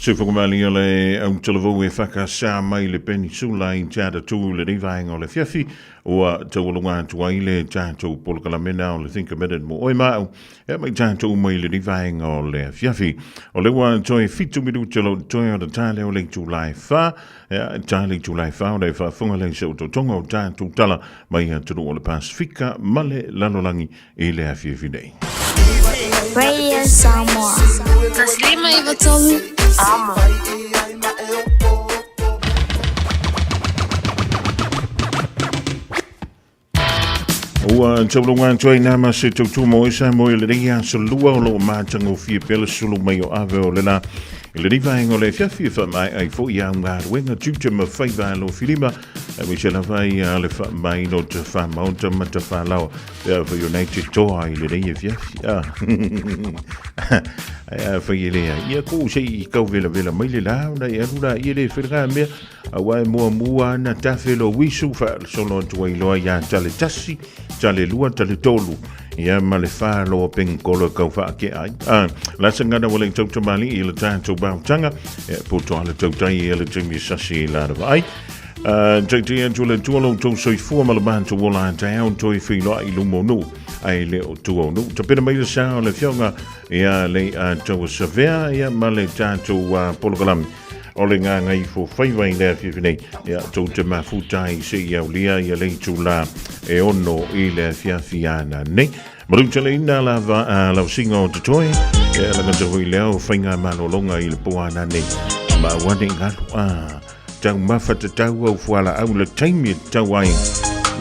Soifua malie o le autalavou e whakasā mai le penisula i te atatū le rivaenga o le fiafi ua taualuga atu ai le tatou polokalameina o le Think a Minute mo oe ma au e mai tatou mai le rivaenga o le fiafi. O le ua toe 7 minuta lo toe o le tale o le itula e 4, e tale itula e 4 o le faafofoga le se ototoga o tatou tala mai atunuu o le Pasifika ma le lalolagi i le afiafi nei. Radio Samoa. Taslima iwa tolu. Amo. Ua taulunga atu ai nā ma se tautu mo isa mo i le rei aso lua o loo mātangofie pea le sulu mai o ave o le la. I le rivaenga o le fiafi e whamai ai fo i au ngā ruenga tute ma whaiva alo filima. E me se lava i a le whamai no te whamaota ma te whalawa. Pe a whai o nei te toa i le rei e fiafi. Ai a whai e lea. Ia ko se i kau vela vela mai le la ona i alu la i le whirga mea. Aua e mua mua ana tafe lo wisu wha solo atu ai loa ia tale tasi, tale lua, tale tolu. Ia ma le wha loa pengkolo kau wha ke ai. La sangana wale tautamali i le tātou bautanga. E poto ala tautai e le timi sasi i la ai. Taitai atu le tua lo tau soifua ma le mātou o la taeao toi whiloa i lumo nu. Ai le o tua o nu. Tapena mai le sao le fionga ia le a tau savea ia ma le tātou polokalami. o le Gagaifofaiva i le afiafi nei. Ia, tou te mafuta ai seia aulia ia le itulā e 6 i le afiafi ana nei. Maluteleina lava a lausiga o totoe, e alagata foi lea o faiga malologa i le po ana nei. Ma aua nei galu a taumafa tatau au fualaau le taimi e tatau ai.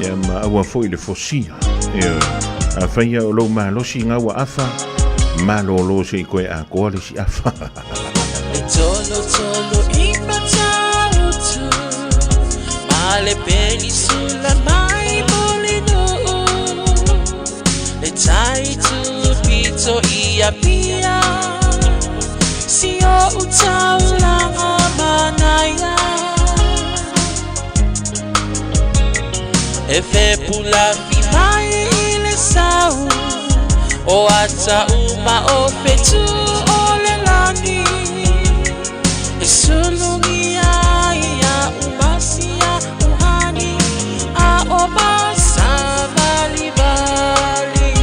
Ia ma aua foi le fosia. Ioe. Afai ia o lou malosi gaua afa, malolo se i koe atoa le isi afa. E tolo tolo i Matautu Ma le penisula mai Mulinuu Le tai tupito i Apia Si o utaulanga manaia E fepulafi mai i le sau O ata uma o fetu o le lani E sulungi ai ia umasia uhani A o masavalivali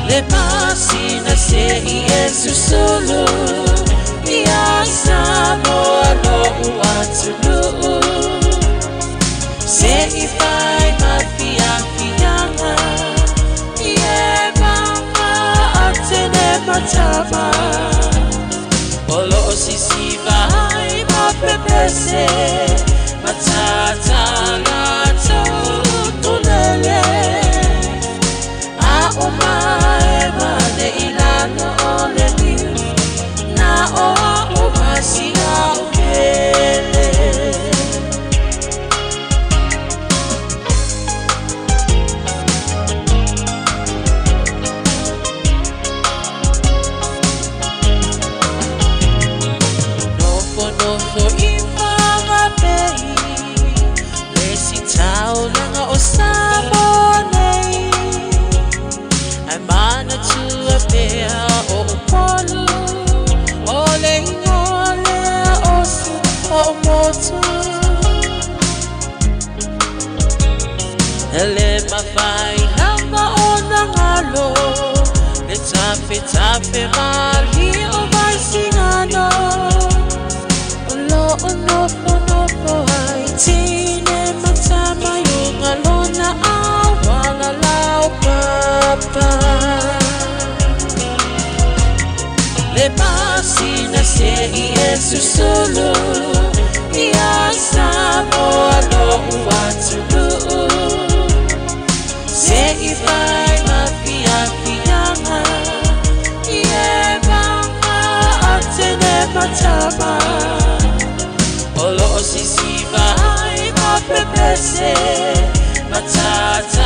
Le masina se i e susulu Ia Samoa lo'u atunuu Se i fai ma fiafiaga I e maga atene matama O loo sisiva ai ma pepese Matatala tulele A o mae mane i lalo o le niu Na o a o masia o pele. Nofo nofo i Whangape Le si taulaga o Samoa nei Ai manatua pea o Upolu O le ingoa lea o si o motu E le mafai lava ona galo Le tafetafe malie o Vaisigano O loo nofonofo ai tine ma tama i uga lona auala laupapa Le masina se i e susulu Ia Samoa lo'u atunuu Se i fai ma fiafiaga I e maga atene matama O loo sisiva ai ma pepese Matatala.